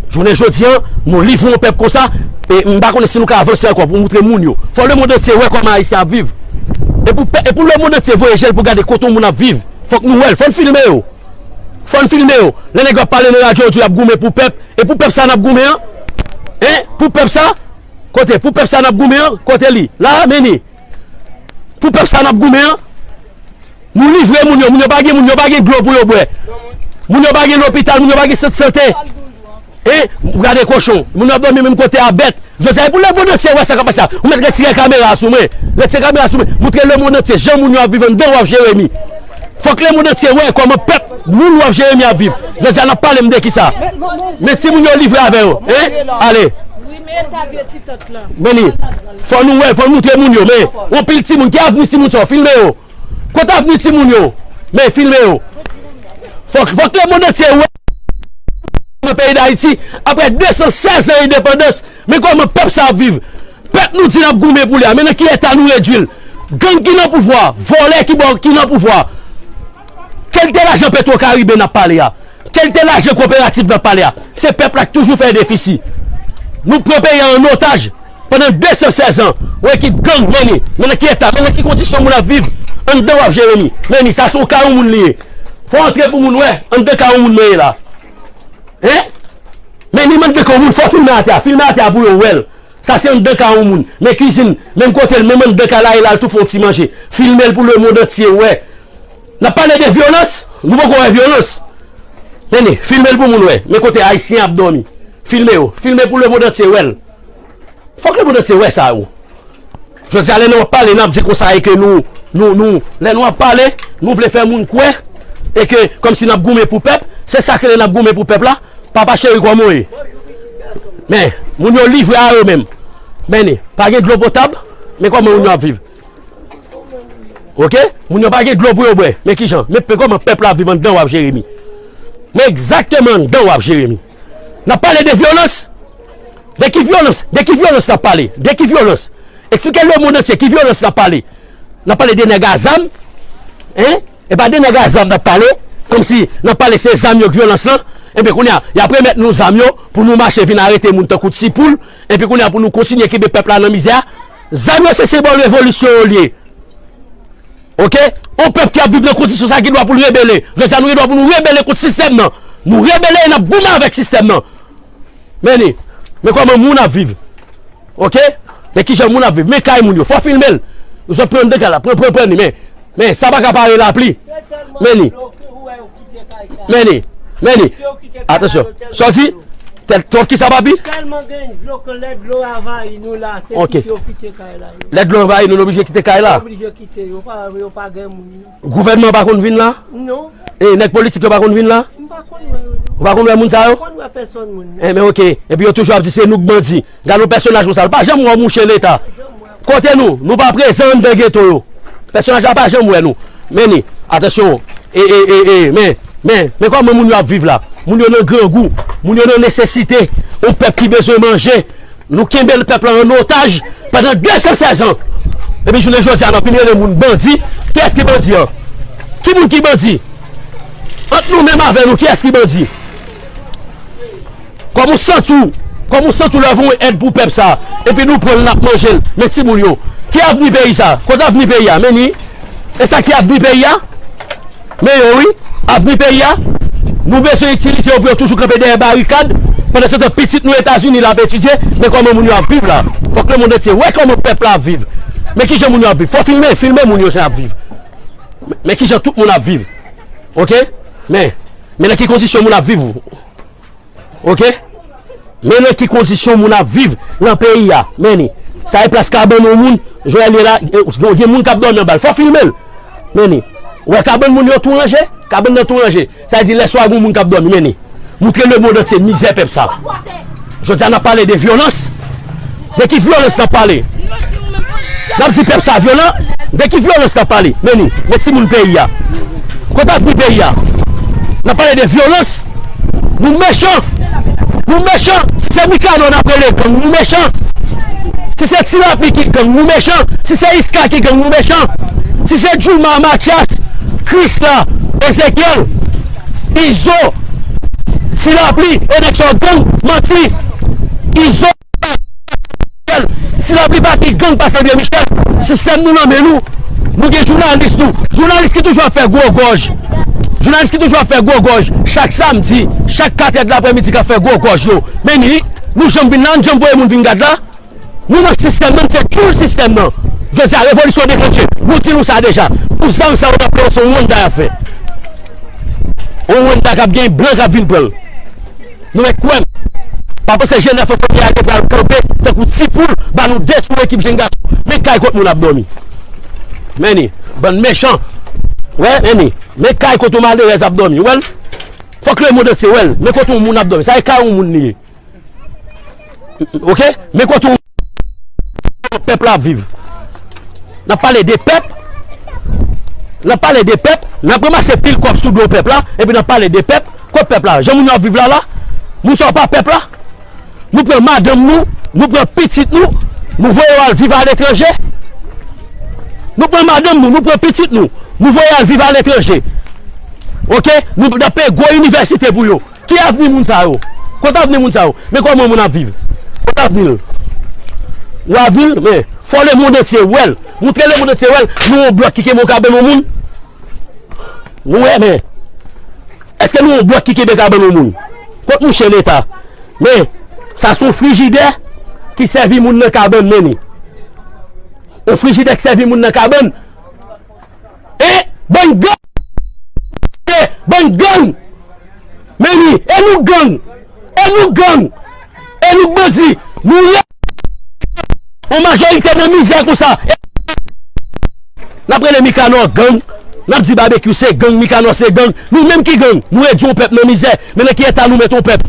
Jounen jodi a, nou livre yon pèp konsa, e m pa konnen si nou ka avanse ankò pou moutre moun yo. Fò lemonn antye wè kòman Ayisyen ap viv. E pou pè-, e pou lemonn antye voye je l pou gade kote yon moun ap viv, fòk nou wè l, fò n filme yo. Fò n filme yo. Lè nèg yo ap pale nan radyo, yo di y ap goumen pou pèp. E pou pèp sa n ap goumen an? Hein? Pou pèp sa? Kote? Pou pèp sa n ap goumen an? Kote li? La, men li. Pou pèp sa n ap goumen an? Nou livre moun yo. Moun yo pa gen, moun yo pa gen dlo pou yo bwè. Moun yo pa gen lopital, moun yo pa gen sant sante. Hein? Ou gade kochon. Moun yo ap dòmi menm kote a bèt. Jodi a, e pou lemonn antye wè sa k ap pase a. Ou mèt retire kamera a sou mwen. Retire kamera a sou mwen. Moutre lemonn antye jan moun yo ap viv anndan Waf Jeremi. Fòk lemonn antye wè kòman pèp moun Waf Jeremi ap viv. Jodi a, n ap pale m de kisa? Men timoun yo livre avè yo. Hein? Ale. Men li. Fò nou wè, fò nou moutre moun yo. Men, yon pil timoun. Ki avni timoun sa yo? Filme yo. Kote avni timoun yo? Men, filme yo. Fòk, fòk lemonn antye wè nan peyi Dayiti, apre de san sèz an endepandans, men kòman pèp sa ap viv. Pèp nou di n ap goumen pou li a, men nan ki eta nou redwi l. Gang ki nan pouvwa, vòlè ki bò, ki nan pouvwa. Kalite lajan Petro Caribe n ap pale a? Kalite lajan koperativ n ap pale a? Se pèp la k toujou fè defisi. Nou pran peyi a an otaj pandan de san sèz an. Yon ekip gang, men li. Men nan ki eta, men nan ki kondisyon moun ap viv anndan Waf Jeremi. Men li, sa se yon kay yon moun li ye. Fò antre pou moun wè anndan kay yon moun mwen ye la. Hein? Men li, m anndan kay yon moun, fò filme atè a. Filme atè a pou yo wè l. Sa se anndan kay yon moun. Men kizin, menm kote l, menm anndan kay la, e la, l tou fè yon ti manje. Filme l pou lemonn antye wè. N ap pale de vyolans, nou poko wè vyolans. Men li, filme l pou moun wè. Men kote Ayisyen ap dòmi. Filme yo. Filme pou lemonn antye wè l. Fòk lemonn antye wè sa yo. Jodi a, lè nou ap pale, n ap di konsa e ke nou, nou, nou, lè nou ap pale, nou vle fè moun kwè e ke kòmsi n ap goumen pou pèp, se sa k rele n ap goumen pou pèp la. Papa cheri, kòman w ye? Men, moun yo livre a yo menm. Men ni, pa gen dlo potab, men kòman moun yo ap viv? Oke? Moun yo pa gen dlo pou yo bwè. Men kijan? Men pe-, kòman pèp la ap viv anndan Waf Jeremi? Men egzakteman anndan Waf Jeremi. N ap pale de vyolans. De ki vyolans? De ki vyolans n ap pale? De ki vyolans? Eksplike lemonn antye ki vyolans n ap pale. N ap pale de nèg a zam? Hein? E pa de nèg a zam n ap pale, kòmsi n ap pale se zam yo k vyolans lan. Enben kounye a, y ap remèt nou zam yo pou nou mache vin arete moun tankou ti poul. Enben kounye a, pou nou kontinye kenbe pèp la nan mizè a. Zam yo se senbòl revolisyon yo l ye. Oke? Yon pèp ki ap viv nan kondisyon sa gen dwa pou l rebele. Jodi a, nou gen dwa pou nou rebele kont sistèm nan. Nou rebele e n ap goumen avèk sistèm nan. Men ni, men kòman moun ap viv. Oke? Men kijan moun ap viv. Men kay moun yo. Fò filme l. Zòt pran anndan kay la. Pran, pran, pran ni. Men, men, sa pa ka pare lapli. Men ni. Men ni. Men ni. Atansyon. Sa w di? Tèl, tèl kisa, papi? Tèlman gen dlo ke lè dlo anvayi nou la, se Ok. Kite yo kite kay la. Yo Lè dlo anvayi nou, nou oblije kite kay la. Oblije kite, yo pa, yo pa gen moun. Gouvènman pa konn vin la? Non. E nèg politik yo pa konn vin la? M pa konn wè yo, non. Ou pa konn wè moun sa yo? M pa konn wè pèsòn moun, non. Enben, oke. Epi yo toujou ap di se nou k bandi. Gade yon pèsonaj konsa, l pa janm wè yon mouche Leta. Kote nou? Nou pa prezan anndan geto yo. Pèsonaj la pa janm wè nou. Men ni, atansyon. E, e, e, e, men, men, men kòman moun yo ap viv la? Moun yo nan grangou. Moun yo nan nesesite. Yon pèp ki bezwen manje. Nou kenbe pèp la an otaj pandan de san sèz an. Epi jounen jodi a, n ap vin rele moun bandi. Kiyès ki bandi an? Ki moun ki bandi? Ant nou menm avè nou, kiyès ki bandi? Kòman w santi w? Kòman w santi w lè w voye èd pou pèp sa a? Epi nou pran l, n ap manje l. Men timoun yo. Ki avni peyi sa? Kote avni peyi a? Men ni. E sa ki avni peyi a? Men yo wi. Avni peyi a. Nou bezwen itilize yo pou yo toujou kanpe dèyè barikad. Pandan se tan pitit nou Etazini l ap etidye. Men kòman moun yo ap viv la. Fòk lemonn antye wè kòman pèp la ap viv. Men kijan moun yo ap viv. Fò filme, filme moun yo jan y ap viv. Men, men kijan tout moun ap viv. Oke? Men, men nan ki kondisyon moun ap viv. Oke? Men nan ki kondisyon moun ap viv nan peyi a. Men ni. Sa e plas kabann yon moun, Joel ye la, e, gen, gen moun k ap dòmi anba l. Fò filme l. Men ni. Ou wè kabann moun yo tou ranje? Kabann nan tou ranje. Sa vle di lè swa gen moun k ap dòmi. Men ni. Moutre lemonn antye mizè pèp sa. Jodi a, n ap pale de vyolans. De ki vyolans n ap pale? N ap di pèp sa vyolan. De ki vyolans n ap pale? Men ni, men timoun peyi a. Kote avni peyi a? N ap pale de vyolans. Nou mechan. Nou mechan. Si se Mikanò n ap rele gang, nou mechan. Si se Ti Lapli ki gang, nou mechan. Si se Iska ki gang, nou mechan. Si se Jouma, Matyas, Krisla, Ezekyèl, Izo, Ti Lapli, e nèg sa yo gang, manti. Izo, Ti Lapli pa pi gang pase André Michel. Sistèm nou nan men nou. Nou gen jounalis nou. Jounalis ki toujou ap fè gwo gòj. Jounalis ki toujou ap fè gwo gòj. Chak samdi, chak katrè de laprèmidi k ap fè gwo gòj yo. Men ni, nou janm vin la, nou janm voye moun vin gad la. Nou nan sistèm nan, se tchoul sistèm nan. Jodi a, revolisyon deklanche. Nou di nou sa deja. Pou zam sa yo n ap pran, se yon wannda y ap fè. Yon wannda k ap gen blan k ap vin pran l. Nou mèt kwè m. Pa panse G nèf an fanmi a yo pral kanpe tankou ti poul, ba nou detwi ekip jenn gason. Men kay kot moun ap dòmi. Men ni, bann mechan. Wè, men ni. Men kay kot yon malerèz ap dòmi. Wè l? Fòk lemonn antye wè l. Men kot yon moun ap dòmi. Sa e kay yon moun li ye. Oke? Men kote w pèp la ap viv. N ap pale de pèp. N ap pale de pèp. N ap ranmase pil kòb sou do pèp la. Epi n ap pale de pèp. Kot pèp la? Jan moun yo ap viv la la? Moun sa yo pa pèp la? Nou pran madanm nou, nou pran pitit nou, nou voye yo al viv aletranje. Nou pran madanm nou, nou pran pitit nou, nou voye al viv aletranje. Oke? Nou, n ap peye gwo inivèsite pou yo. Ki avni moun sa yo? Kote avni moun sa yo? Men kòman moun ap viv? Kote avni l? Ou avni l? Men, fò lemonn antye wè l. Moutre lemonn antye wè l. Nou yon blòk ki kenbe yon kabann yon moun. Nou wè, men. Èske nou yon blòk ki kenbe kabann yon moun? Kot mouche Leta? Men, sa se yon frijidè ki sèvi moun nan kabann, men ni. Yon frijidè ki sèvi moun nan kabann. E bann gang! E bann gang! Men ni, e nou gang! E nou gang! E nou bandi! Nou ye yon majorite nan mizè konsa! E n ap rele Mikanò gang, n ap di Babekyou se gang, Mikanò se gang. Nou menm ki gang? Nou redwi yon pèp nan mizè. Men nan ki eta nou met yon pèp?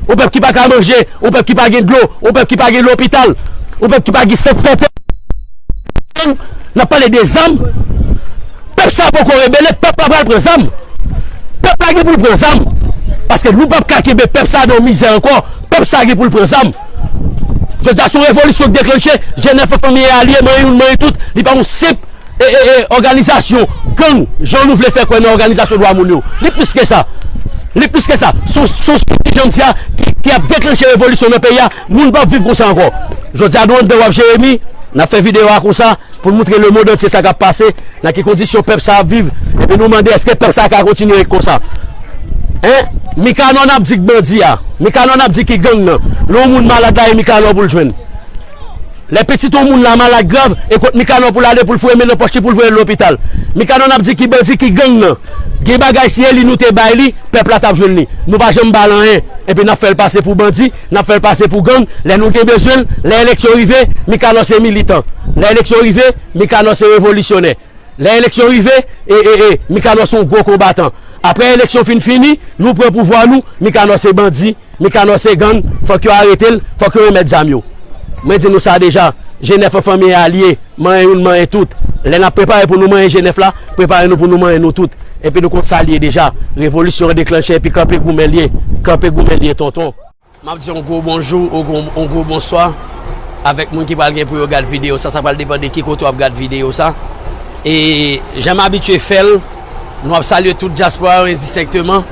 Yon pèp ki pa ka manje, yon pèp ki pa gen dlo, yon pèp ki pa gen lopital, yon pèp ki pa gen sant sante. N ap pale de zam. Pèp sa poko rebele, pèp la pral pran zam. Pèp la gen pou l pran zam. Paske nou p ap ka kenbe pèp sa nan mizè ankò. Pèp sa gen pou l pran zam. Jodi a, se yon revolisyon k deklanche. G nèf an fanmi e alye, manyen youn, manyen tout. Li pa yon senp e, e, e, òganizasyon gang, jan nou vle fè kwè nan òganizasyon dwa moun yo. Li plis ke sa. Li plis ke sa. Se yon, se yon stratejis, jan m di a, ki, ki ap deklanche revolisyon nan peyi a. Moun p ap viv konsa ankò. Jodi a, nou anndan w ap Jeremi, n ap fè videyo a konsa, pou n montre lemonn antye sa k ap pase, nan ki kondisyon pèp sa ap viv. Epi nou mande, èske pèp sa ka kontinye ret konsa? Hein? Mikanò n ap di k bandi a. Mikanò n ap di ki gang nan. Lè yon moun malad la, e Mikanò pou l jwenn. Lè pitit yon moun la malad grav, e kot Mikanò pou l ale pou l foure men nan pòch li pou l voye l lopital? Mikanò n ap di ki bandi, ki gang nan. Gen bagay si e li nou te bay li, pèp la t ap jwenn li. Nou pa janm ba l anyen. Epi n ap fè l pase pou bandi, n ap fè l pase pou gang. Lè nou gen bezwen l, lè eleksyon rive, Mikanò se militan. Lè eleksyon rive, Mikanò se revolisyonè. Lè eleksyon rive, e, e, e, Mikanò se yon gwo konbatan. Apre eleksyon fin fini, nou pran pouvwa nou, Mikanò se bandi, Mikanò se gang, fòk yo arete l, fòk yo remèt zam yo. Mwen di nou sa deja, G nèf an fanmi a l ye, manyen youn, manyen tout. Lè n ap prepare pou nou manyen G nèf la, prepare nou pou nou manyen nou tout. Epi nou konn sa l ye deja. Revolisyon an deklanche epi kanpe goumen l ye. Kanpe goumen l ye, tonton. M ap di yon gwo bonjou, yon gwo, yon gwo bonswa avèk moun ki pral gen pou yo gad videyo sa. Sa pral depann de ki kote w ap gad videyo sa. E jan m abitye fè l, nou ap salye tout dyaspora yo endistenkteman.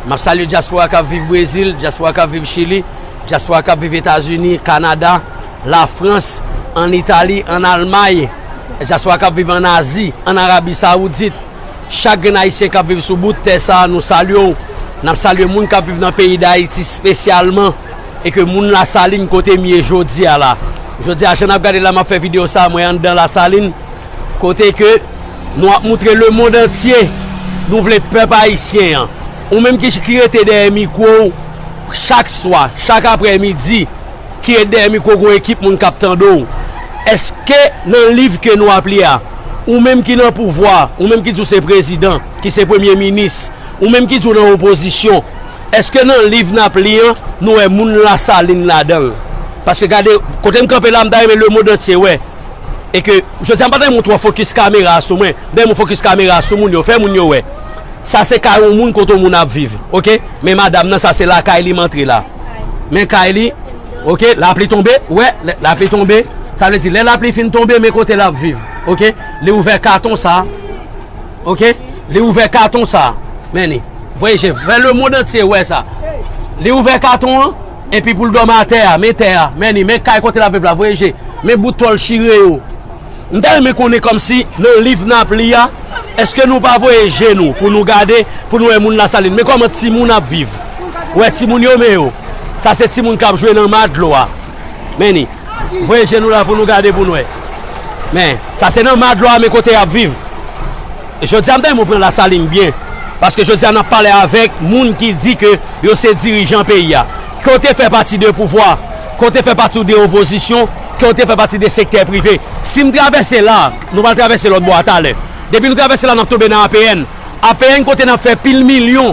M ap salye dyaspora k ap viv Brezil, dyaspora k ap viv Chili, dyaspora k ap viv Etazini, Kanada, Lafrans, ann Itali, ann Almay, dyaspora k ap viv ann Azi, ann Arabi Sawoudit. Chak grenn Ayisyen k ap viv sou bout tè sa a, nou salye w. N ap salye moun k ap viv nan peyi Dayiti espesyalman, e ke moun Lasalin kote m ye jodi a la. Jodi a, jan n ap gade la, m ap fè videyo sa a, mwen anndan Lasalin, kote ke nou ap moutre lemonn antye, nou vle pèp ayisyen an. Ou menm ki, ki rete dèyè mikwo w chak swa, chak aprèmidi, ki ret dèyè mikwo, gon ekip moun k ap tande w. Èske nan liv ke nou ap li a, ou menm ki nan pouvwa, ou menm ki di w se prezidan, ki se premye minis, ou menm ki di w nan opozisyon, èske nan liv n ap li an, nou wè moun Lasalin ladan l? Paske gade, kote m kanpe la, m ta renmen lemonn antye wè. E ke, jodi a, m pa ta renmen w twò fokis kamera a sou mwen. M ta renmen w fokis kamera a sou moun yo, fè moun yo wè. Sa se kay yon moun kote yon moun ap viv, oke? Men madanm nan, sa se lakay li m antre la. Men kay li, oke? Lapli tonbe, wè, lè lapli tonbe, sa vle di lè lapli fin tonbe, men kote l ap viv, oke? Li ouvè katon sa, oke? Li ouvè katon sa, men li. Voye je, fè lemonn antye wè sa. Li ouvè katon an, epi pou l dòmi atè a, men tè a, men li, men kay kote l ap viv la, voye je, men bout tòl chire yo. M ta renmen konnen kòmsi nan liv n ap li a, èske nou pa voye je nou pou nou gade, pou nou wè moun Lasalin? Men kòman timoun ap viv. Wè timoun yo, men yo. Sa se timoun k ap jwe nan ma dlo a. Men li. Voye je nou la pou nou gade pou n wè. Men, sa se nan ma dlo a, men kote y ap viv. Jodi a, m ta renmen w pran Lasalin byen. Paske jodi a, n ap pale avèk moun ki di ke yo se dirijan peyi a. Ke w te fè pati de pouvwa, ke w te fè pati de opozisyon, ke w te fè pati de sektè prive. Si m travèse la, nou pral travèse lòt bò a talè. Depi nou travèse la, n ap tonbe nan A P N. A P N kote n ap fè pil milyon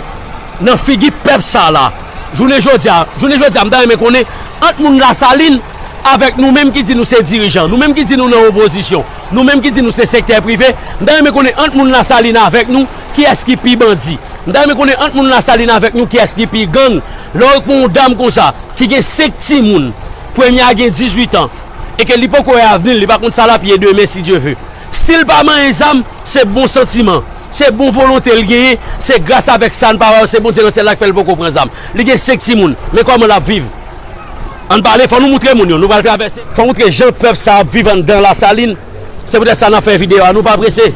nan figi pèp sa la. Jounen jodi a, jounen jodi a, m ta renmen konnen ant moun Lasalin avèk nou menm ki di nou se dirijan, nou menm ki di nou nan opozisyon, nou menm ki di nou se sektè prive, m ta renmen konnen ant moun Lasalin avèk nou, kiyès ki pi bandi? M ta renmen konnen ant moun Lasalin avèk nou, kiyès ki pi gang? Lè w pran yon dam konsa, ki gen senk timoun, premye a gen dizuit an, e ke li poko wè avni l, li pa konn sa l ap ye demen, si Dye ve. Si l pa manyen zam, se bon santiman, se bon volonte l genyen, se gras avèk sa n pa wè, se Bondye nan syèl la k fè l poko pran zam. Li gen senk timoun, men kòman l ap viv? Ann pale, fò nou moutre moun yo, nou pral travèse. Fò moutre jan pèp sa ap viv anndan Lasalin. Se poutèt sa n ap fè videyo a, nou pa prese.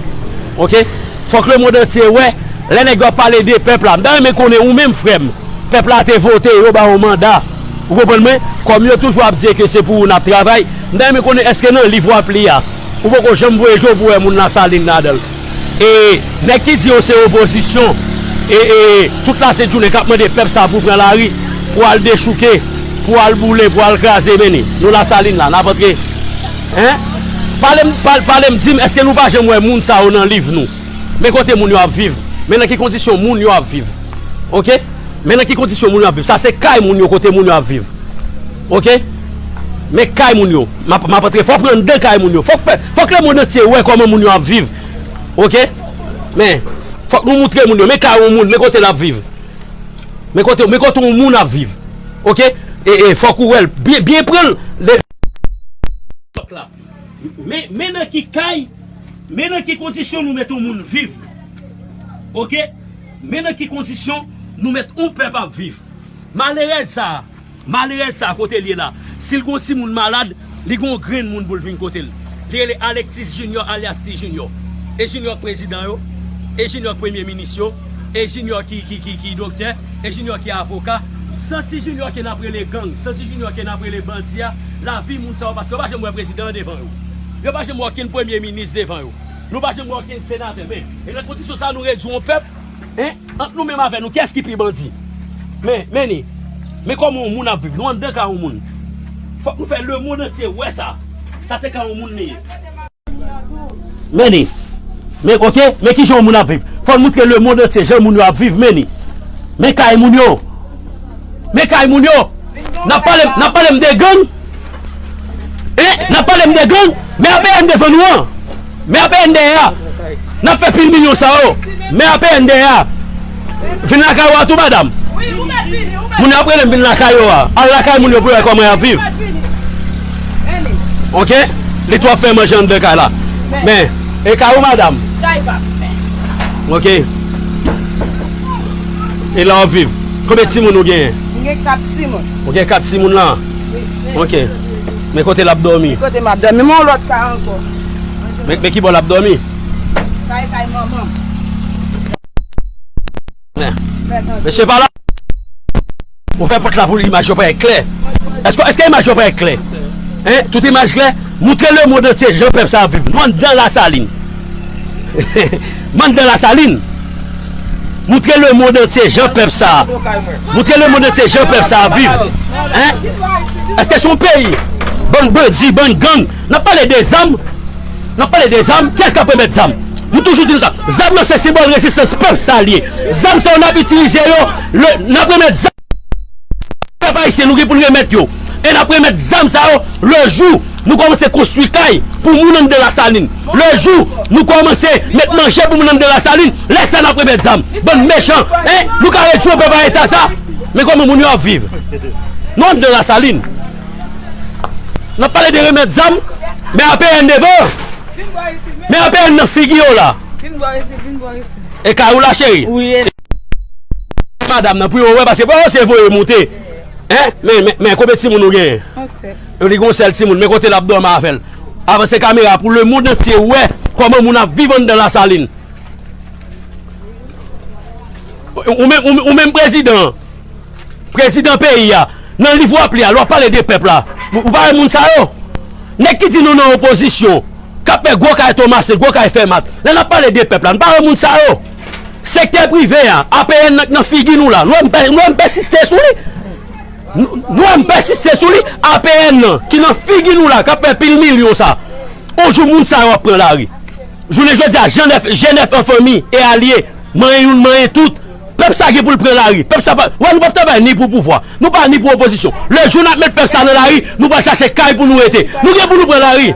Oke? Fòk lemonn antye wè, lè nèg yo ap pale de pèp la. M ta renmen konnen ou menm, frè m, pèp la te vote, yo ba w manda. Ou konprann mwen? Kòm yo toujou ap di ke se pou ou n ap travay, m ta renmen konnen èske nan liv w ap li a, ou poko janm voye je w pou wè moun Lasalin ladan l. E nèg ki di yo se opozisyon, e, e tout lasent jounen k ap mande pèp sa pou pran lari, pou al dechouke, pou al boule, pou al kraze, men ni. Nou Lasalin la, n ap antre. Hein? Pale m, pale, pale m, di m, èske nou pa janm wè moun sa yo nan liv nou? Men kote moun yo ap viv. Men nan ki kondisyon moun yo ap viv. Oke? Men nan ki kondisyon moun yo ap viv. Sa se kay moun yo, kote moun yo ap viv. Oke? Men kay moun yo. M ap, m ap antre. Fò w pran anndan kay moun yo. Fòk pè-, fòk lemonn antye wè kòman moun yo ap viv. Oke? Men, fòk nou moutre moun yo. Men kay yon moun, men kote l ap viv. Men kote, men kote yon moun ap viv. Oke? E, e, fòk ou wè l. Byen, byen pran l. Lè- Men, men nan ki kay, men nan ki kondisyon nou mete yon moun viv. Oke? Men nan ki kondisyon Nou mèt yon pèp ap viv. Malerèz sa a, malerèz sa a kote l ye la, si l gon timoun malad, li gon grenn moun pou l vin kote l. Li rele Alexis Junior alyas Ti Junior. E Junior k prezidan yo, e Junior k premye minis yo, e Junior ki, ki, ki, ki doktè, e Junior ki avoka. Santi Junior ke n ap rele gang, santi Junior ke n ap rele bandi a, lavi moun sa yo, paske yo pa janm wè prezidan an devan yo. Yo pa janm wè okenn premye minis devan yo. Nou pa janm wè okenn senatè, men, e nan kondisyon sa a nou redui yon pèp, en, ant nou menm avè nou, kiyès ki pi bandi? Men, men ni, men kòman yon moun ap viv, nou anndan kay yon moun. Fòk nou fè lemonn antye wè sa. Sa se kay yon moun li ye. Men ni, men oke, men kijan yon moun ap viv. Fò n moutre lemonn antye jan moun yo ap viv, men ni. Men kay moun yo. Men kay moun yo. N ap pale, n ap pale m de gang. En, n ap pale m de gang. Men A P N devan nou an. Men A P N dèyè a. N ap fè pil milyon sa yo. Men A P N dèyè a. Vin lakay ou a tou, madanm. Moun yo ap rele m vin lakay yo a. Al lakay moun yo pou yo wè kòman y ap viv. Oke? Li tou ap fè manje anndan kay la. Men, e kay ou, madanm? Oke. E la w ap viv. Konbyen timoun ou genyen? M gen kat timoun. Ou gen kat timoun la? Wi. Oke. Men kote l ap dòmi? Men kote m ap dòmi? Men yon lòt kay ankò. Men, men ki bò l ap dòmi? Sa e kay manman m. Men, mesye pa la. Ou fè pòt la pou imaj yo parèt klè. Èske, èske imaj yo parèt klè? En, tout imaj klè? Moutre lemonn antye jan pèp sa ap viv. Nou anndan Lasalin. M anndan Lasalin. Moutre lemonn antye jan pèp sa. Moutre lemonn antye jan pèp sa ap viv. En? Èske se yon peyi? Bann bandi, bann gang. N ap pale de zam. N ap pale de zam. Kiyès k ap remèt zam? Nou toujou di nou sa. Zam nan se senbòl rezistans pèp sa l ye. Zam sa yo n ap itilize yo, le, n ap remèt zam. Pèp ayisyen, nou gen pou n remèt yo. E n ap remèt zam sa yo lejou nou kòmanse konstwi kay pou moun anndan Lasalin. Lejou nou kòmanse met manje pou moun anndan Lasalin, lè sa n ap remèt zam. Bann mechan, en, nou ka redui yon pèp a eta sa. Men kòman moun yo ap viv? Nou anndan Lasalin. N ap pale de remèt zam, men A P N devan. Men A P N nan figi yo la. Vin bò isit, vin bò isit. E kay ou la, cheri? Wi, e madanm nan, pou yo wè, paske pa se voye monte. En? Men, men, men, konbyen timoun ou genyen? Yon sèl. Li gen yon sèl timoun, men kote l ap dòmi avè l. Avanse kamera pou lemonn antye wè kòman moun ap viv anndan Lasalin. Ou, ou menm, ou, ou menm prezidan, prezidan peyi a, nan liv w ap li a, lè w ap pale de pèp la, ou, ou pa wè moun sa yo? Nèg ki di nou nan opozisyon, k ap fè gwo kay Tomasen, gwo kay Fèmat. Lè n ap pale de pèp la, nou pa wè moun sa yo? Sektè prive a, A P N nan, nan figi nou la. Nou wè m pè-, nou wè m pèsiste sou li. Nou, nou wè m pèsiste sou li. A P N nan, ki nan figi nou la, k ap fè pil milyon sa. On jou moun sa yo ap pran lari. Jounen jodi a, Jan nèf, Jen nèf an fanmi e alye, manyen youn, manyen tout. Pèp sa gen pou l pran lari. Pèp sa pa, wè, nou p ap travay ni pou pouvwa. Nou pa ni pou opozisyon. Lejou n ap met pèp sa nan lari, nou pral chache kay pou nou rete. Nou gen pou nou pran lari.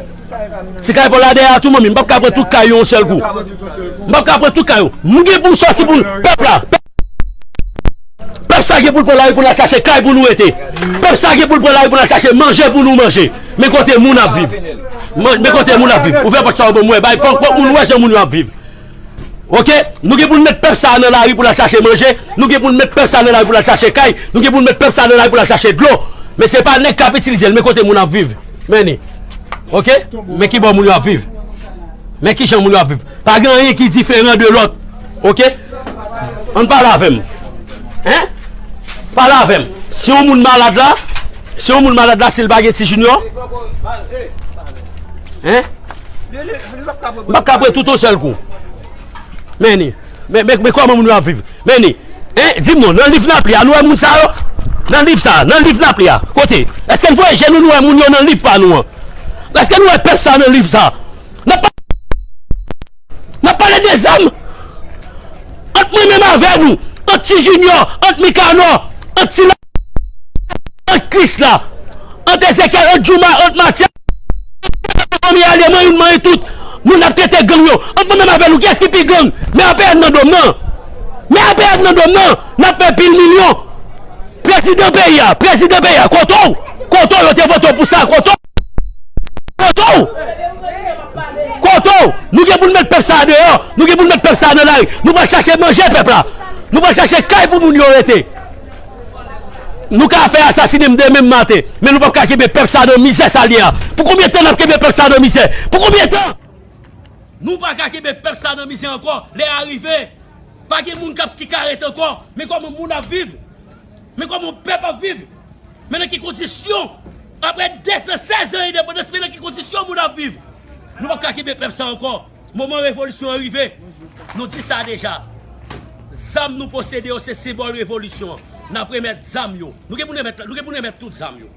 Ti kay pa w la dèyè a tou, manmi. M p ap ka pran tout kay yo yon sèl kou. M p ap ka pran tout kay yo. M gen pou m sòti pou nou. Pèp la. Pèp sa gen pou l pran lari pou n al chache kay pou nou rete. Pèp sa gen pou l pran lari pou n al chache manje pou nou manje. Men kote moun ap viv. Man-, men kote moun ap viv. Ouvè pòt sa yo ban m wè. Bay, fòk, fòk moun wè jan moun yo ap viv. Oke? Nou gen pou n met pèp sa a nan lari pou l al chache manje. Nou gen pou n met pèp sa a nan lari pou l al chache kay. Nou gen pou n met pèp sa a nan lari pou l al chache dlo. Men se pa nèg k ap itilize l. Men kote moun ap viv. Men ni. Oke? Men ki bò moun yo ap viv. Men ki jan moun yo ap viv. Pa gen anyen ki diferan de lòt. Oke? Ann pale avè m. Hein? Pale avè m. Si yon moun malad la, si yon moun malad la, si l pa gen Ti Junior, hein? M p ap ka pran tout yon sèl kou. Men ni. Men, men, men kòman moun yo ap viv? Men ni. Hein? Di m non, nan liv n ap li a, nou wè moun sa yo? Nan liv sa, nan liv n ap li a. Kote? Èske n voye je nou, nou wè moun yo nan liv pa nou an? Èske nou wè pèp sa nan liv sa? N ap pa-, n ap pale de zam. Ant mwen menm avè nou, ant Ti Junior, ant Mikanò, ant Ti La, ant Krisla, ant Ezekyèl, ant Jouma, ant Matyas, fanmi alye, manyen youn, manyen tout. Moun ap trete gang yo. Ant mwen menm avè nou, kiyès ki pi gang? Men A P N nan do m nan. Men A P N nan do m nan. N ap fè pil milyon. Prezidan peyi a, prezidan peyi a, kote w? Kote w? Yo te vote w pou sa, kote w? Kote w? Kote w? Nou gen pou n met pèp sa a deyò, nou gen pou n met pèp sa a nan lari. Nou pral chache manje pèp la. Nou pral chache kay pou moun yo rete. Nou ka fè asasinen m demen maten, men nou p ap ka kenbe pèp sa nan mizè sa l ye a. Pou konbyen tan n ap kenbe pèp sa nan mizè? Pou konbyen tan? Nou pa ka kenbe pèp sa nan mizè ankò. Lè a rive. Pa gen moun k ap ki ka rete ankò. Men kòman moun ap viv. Men kòman pèp ap viv. Men nan ki kondisyon? Apre de san sèz an endepandans, men nan ki kondisyon moun ap viv? Nou p ap ka kenbe pèp sa ankò. Moman revolisyon an rive. Nou di sa deja. Zam nou posede yo se senbòl revolisyon an. N ap remèt zam yo. Nou gen pou n remèt, nou gen pou n remèt tout zam yo.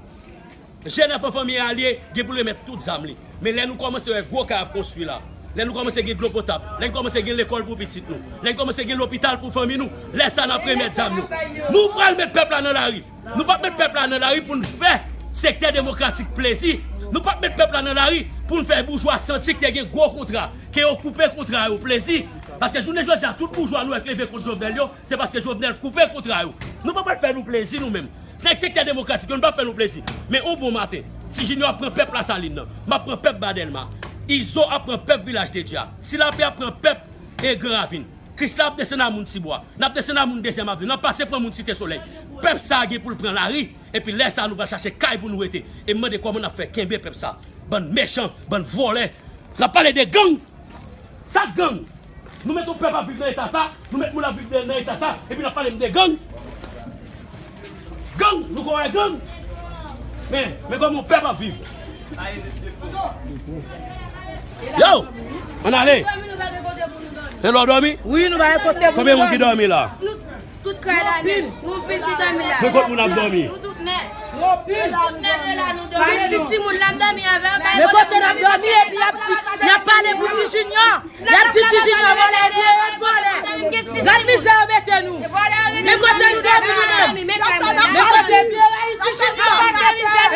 Jèn anfan fanmi Alye gen pou l remèt tout zam li. Men lè nou kòmanse wè gwo kay ap konstwi la, lè nou kòmanse gen dlo potab, lè n kòmanse gen lekòl pou pitit nou, lè n kòmanse gen lopital pou fanmi nou, lè sa n ap remèt zam yo. Nou pral met pèp la nan lari. Nou p ap met pèp la nan lari pou n fè sektè demokratik plezi. Nou p ap met pèp la nan lari pou n fè boujwa santi ke te gen gwo kontra, ke yo koupe kontra yo plezi. Paske jounen jodi a, tout boujwa nou wè k leve kont Jovenel yo, se paske Jovenel koupe kontra yo. Nou pa pral fè nou plezi nou menm. Nèg sektè demokratik yo, nou p ap fè nou plezi. Men yon bon maten, Ti Junior ap pran pèp Lasalin nan. M ap pran pèp Ba Dèlma. Izo ap pran pèp Vilaj de Dye a. Ti Lapè ap pran pèp e Gran Ravin. Krisla ap desann a moun Tibwa. N ap desann a moun Dezyèm Avni. N ap pase pran moun Site Solèy. Pèp sa a gen pou l pran lari. Epi lè sa a, nou pral chache kay pou nou rete. E m mande kòman n ap fè kenbe pèp sa. Bann mechan, bann vòlè. N ap pale de gang. Sa gang? Nou met yon pèp ap viv nan eta sa, nou met moun ap viv nan eta sa, epi n ap pale m de gang. Gang, nou konn wè gang. Men, men kòman yon pèp ap viv. Yo, ann ale. Se lè w dòmi? Wi, nou pa gen kote pou nou dòmi. Konbyen moun ki dòmi la? Tout kay la nèt. Nou anpil ki dòmi la. Men kot moun ap dòmi? Nou tout nèt. Nou anpil. Nou tout nèt e la nou dòmi. Gen sis moun la m dòmi avè yo. Men kote n ap dòmi epi y ap di, y ap pale pou Ti Junior. Y ap di Ti Junior vòlè, vye vòlè. Gad mizè yo mete nou. Men kote nou dòmi nou menm. Men kote vye rayi Ti Junior.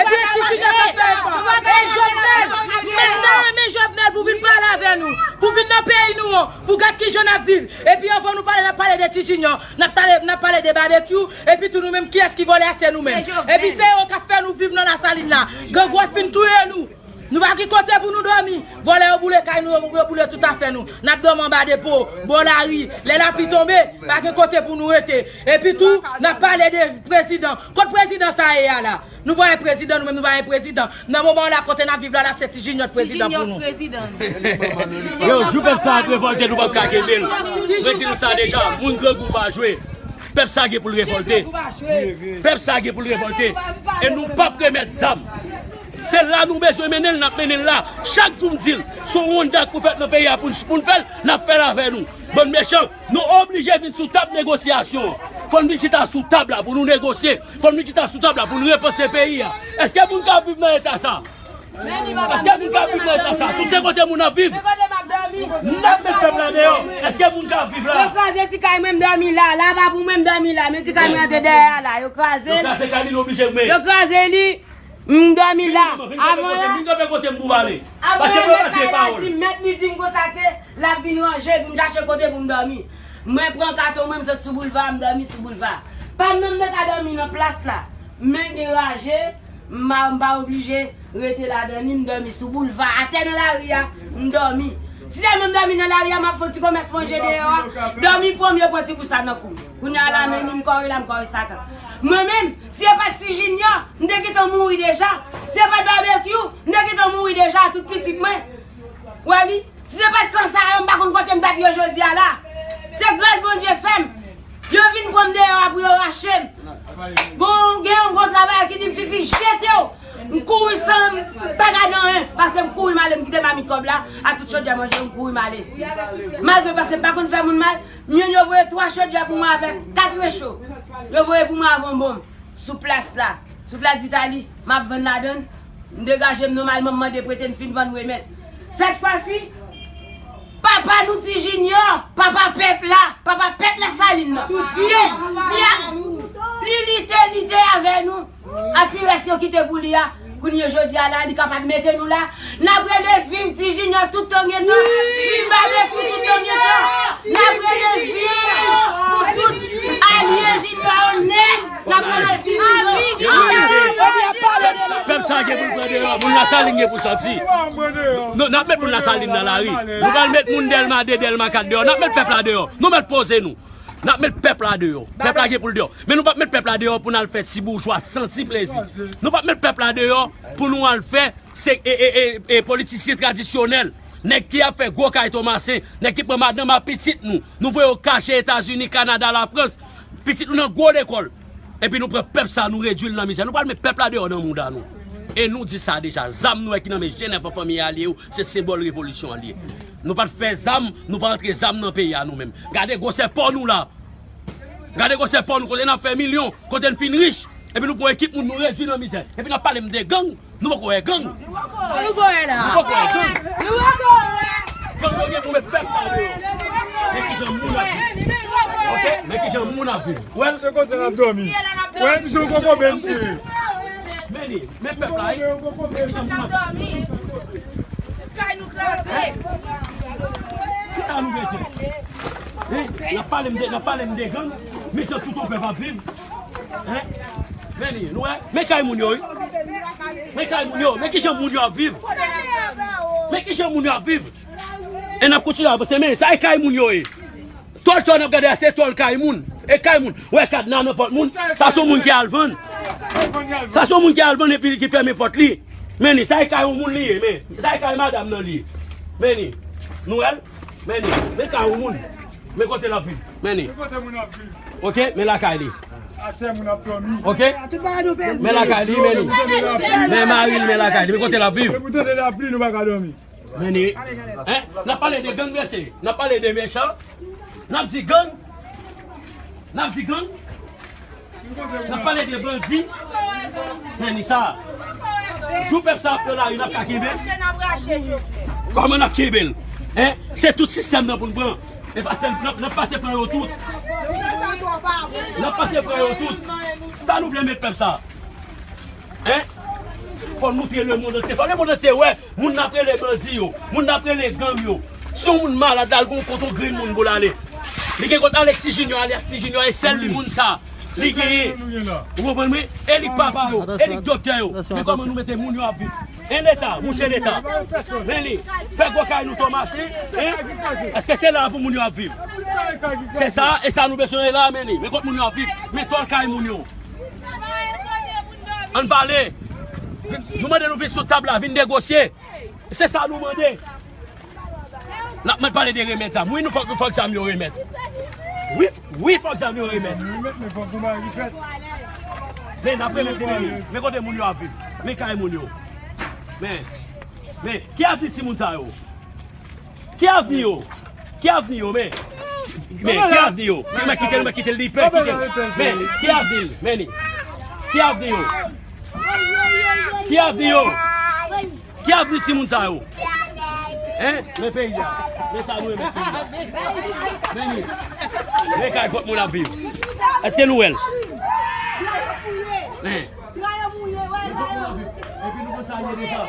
Epi Ti Junior pa fè efò. Ey Jovenel, m ta renmen Jovenel pou vin pale avè nou. Pou vin nan peyi nou an. Pou gad kijan n ap viv. Epi anvan nou pale, n ap pale de Ti Junior. N ap pale, n ap pale de Babekyou, epi tou nou menm, kiyès ki vòlè a, se nou menm. Se Jovenel. Epi se yo k ap fè nou viv nan Lasalin la. Grangou ap fin touye nou. Nou pa gen kote pou nou dòmi. Vòlè yo boule kay nou, yo, yo boule tout afè nou. N ap dòmi anba depo, bò lari. Lè lapli tonbe, pa gen kote pou nou rete. Epi tou, n ap pale de prezidan. Kot prezidan sa ye a la? Nou pa gen prezidan, nou menm nou pa gen prezidan. Nan moman an la, kote n ap viv la, la, se Ti Junior k prezidan pou nou. Ti Junior k prezidan. Yo, jou pèp sa ap revòlte, nou p ap ka kenbe l. Mwen di nou sa deja, moun Grangou pa jwe. Pèp sa gen pou l revòlte. Pèp sa gen pou l revòlte. E nou p ap remèt zam. Se la nou bezwen mennen l, n ap mennen l la. Chak jou m di l, se yon wonn dak pou fèt nan peyi a pou n, pou n fè l, n ap fè l avè nou. Bann mechan, nou oblije vin sou tab negosyasyon an. Fò n vin chita sou tab la pou nou negosye. Fò n vin chita sou tab la pou n repanse peyi a. Èske moun ka viv nan eta sa? Èske moun ka viv nan eta sa? Tout se kote moun ap viv. N ap met pèp la deyò. Èske moun ka viv la? Yo kraze ti kay mwen, m dòmi la. La pa pou mwen, m dòmi la. Men ti kay mwen antre dèyè a la. Yo kraze l. Yo kraze kay li, l oblije goumen. Yo kraze li. M dòmi la. Avan la, avan mèt la, y a di mèt li di m konsa ke l ap vin ranje pou m chache kote pou m dòmi. Mwen pran katon mwen, m sot sou boulva, m dòmi sou boulva. Pa m menm nan ka dòmi nan plas la. Men gen raje, m pa, m pa oblije rete ladan li, m dòmi sou boulva, atè nan lari a, m dòmi. Si tèlman m dòmi nan lari a, m ap fè yon ti komès manje deyò a, dòmi pran m, yo pran ti bous la nan kou m. Kounye a la, men li m kòre la, m kòre Satan. Mwen menm, si se pa t Ti Junior, m te gentan mouri deja. Si se pa t Babekyou, m te gentan mouri deja, tout pitit mwen. Wè li, si se pa t kansa yo, m pa konn kote m t ap ye jodi a la. Se gras Bondye fè m. Yo vin pran m deyò a pou yo rache m. Bon, gen yon gwo travayè ki di m, "Fifi, jete w." M kouri san m pa gade anyen, paske m kouri m ale, m kite mamit kòb la, ak tout chodyè manje, m kouri m ale. Malgre paske m pa konn fè moun mal, m jwenn yo voye twa chodyè pou mwen avèk kat recho. Yo voye pou mwen avè yon bonm. Sou plas la, sou plas Ditali, m ap vann ladan l. M degaje m nòmalman, m mande prete, m fin vann remèt. Sèt fwa si, papa nou Ti Junior, papa pèp la, papa pèp Lasalin nan. Li, li, li lite, lite avè nou. A ti rès yo kite pou li a. Kounye jodi a la, li kapab mete nou la. N ap rele viv Ti Junior toutan gentan. Viv Babekyou toutan gentan. N ap rele viv pou tout alye Junior yo nèt. N ap rele viv Junior. Pèp sa gen pou l pran deyò. Moun Lasalin gen pou santi. Nou, n ap met moun Lasalin nan lari. Nou pral met moun Dèlma de, Dèlma kat deyò. N ap met pèp la deyò. Nou mèt poze nou. N ap met pèp la deyò. Pèp la gen pou l deyò. Men nou p ap met pèp la deyò pou n al fè ti boujwa santi plezi. Nou p ap met pèp la deyò pou nou al fè se e, e, e, e politisyen tradisyonèl. Nèg ki ap fè gwo kay Tomasen, nèg ki pran madanm ak pitit nou. Nou voye yo kache Etazini, Kanada, Lafrans. Pitit nou nan gwo lekòl. Epi nou pran pèp sa, nou redui l nan mizè. Nou pral met pèp la deyò nan mouda nou. E nou di sa deja. Zam nou wè ki nan men Jenèf an fanmi alye yo, se senbòl revolisyon an li ye. Nou pa t fè zam, nou pa antre zam nan peyi a nou menm. Gade gwosè pò nou la. Gade gwosè pò nou, kote n ap fè milyon, kote n fin rich. Epi nou pran ekip moun nou redui nan mizè. Epi n ap pale m de gang, nou poko wè gang. Nou poko wè la. Nou poko wè gang. Nou poko wè. Gang yo gen pou met pèp sa deyò. Men kijan moun ap viv. Ok? Men kijan moun ap viv. Ou wè l? Se kote n ap dòmi. Ou wè, misye yon kokobe, misye. Men li, men pèp la, wi. Men kijan moun ap viv. Kay nou kraze. Kisa nou bezwen? Hein? N ap pale m de, n ap pale m de gang, men jan tout yon pèp ap viv. Hein? Men li, nou wè? Men kay moun yo, wi. Men kay moun yo, men kijan moun yo ap viv. Men kijan moun yo ap viv. E n ap kontinye avanse, men sa e kay moun yo ye. Tòl sa n ap gade a, se tòl kay moun. E kay moun. Ou wè kadna nan pòt moun. Sa se yon moun ki al vann. Sa se yon moun ki al vann epi ki fèmen pòt li. Men li, sa e kay yon moun li ye, men. Sa e kay madanm nan li ye. Men li. Nou wè l? Men li. Men kay yon moun. Men kote l ap viv. Men li. Ok, men lakay li. Ok? Men lakay li, men li. Men mari l, men lakay li. Men kote l ap viv. Men li. Hein? N ap pale de gang, mesye. N ap pale de mechan. N ap di gang. N ap di gang. N ap pale de bandi. Men li sa. Jou pèp sa ap pran lari, n ap ka kenbe. Kòman n ap kenbe l? Hein? Se tout sistèm nan pou n pran. E pa sèl, n ap, n ap pase pran yo tout. N ap pase pran yo tout. Sa nou vle met pèp sa? Hein? Fò n moutre lemonn antye. Fò lemonn antye wè moun n ap rele bandi yo, moun n ap rele gang yo. Si yon moun malad la, l gon kont yon grenn moun pou l ale. Li gen kont Alexis Junior, Alexis Junior e sèl li moun sa. Li genyen. Ou konprann mwen? E li k papa yo, e li k doktè yo. Men kòman nou mete moun yo ap viv? En Leta, mouche Leta. Men li, fè gwo kay nou Tomasen, hein? Èske se la pou moun yo ap viv? Se sa, e sa nou bezwen la, men li. Men kot moun yo ap viv? Men tòl kay moun yo. Ann pale. Nou mande nou vin sou tab la, vin negosye. Se sa nou mande. N ap mande pale de remèt zam. Wi, nou fòk, fòk zam yo remèt. Wi, f- wi, fòk zam yo remèt. Men n ap remèt li, men li. Men kote moun yo ap viv. Men kay moun yo. Men, men, ki avni timoun sa yo? Ki avni yo? Ki avni yo, men? Men, ki avni yo? Men kite l, men kite l, li pè, kite l. Men, ki avni l? Men li. Ki avni yo? Ki avni yo? Ki avni timoun sa yo? Hein? Men peyi a. Men sa nou renmen peyi a. Men li. Men kay kot moun ap viv. Èske nou wè l? Men. Epi nou konn sa ye deja.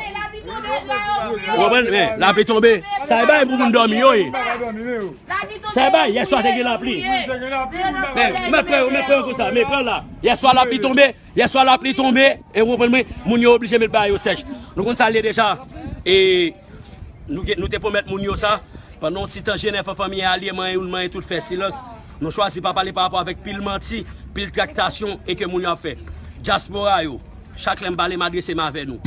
Ou konprann? Men, lapli tonbe. Sa e bay pou moun dòmi yo ye. Sa e bay, yèswa te gen lapli. Men, ou mèt pran, ou mèt pran konsa, men pran la. Yèswa lapli tonbe, yèswa lapli tonbe, e ou konprann mwen, moun yo oblije met bagay yo sèch. Nou konn sa l ye deja. E nou, gen- nou te pwomèt moun yo sa. Pandan yon ti tan, Jenèf an fanmi alye, manyen youn, manyen tout, fè silans. Nou chwazi pa pale pa rapò avèk pil manti, pil traktasyon e ke moun yo ap fè. Dyaspora yo, chak lè m pale, m adrese m avè nou.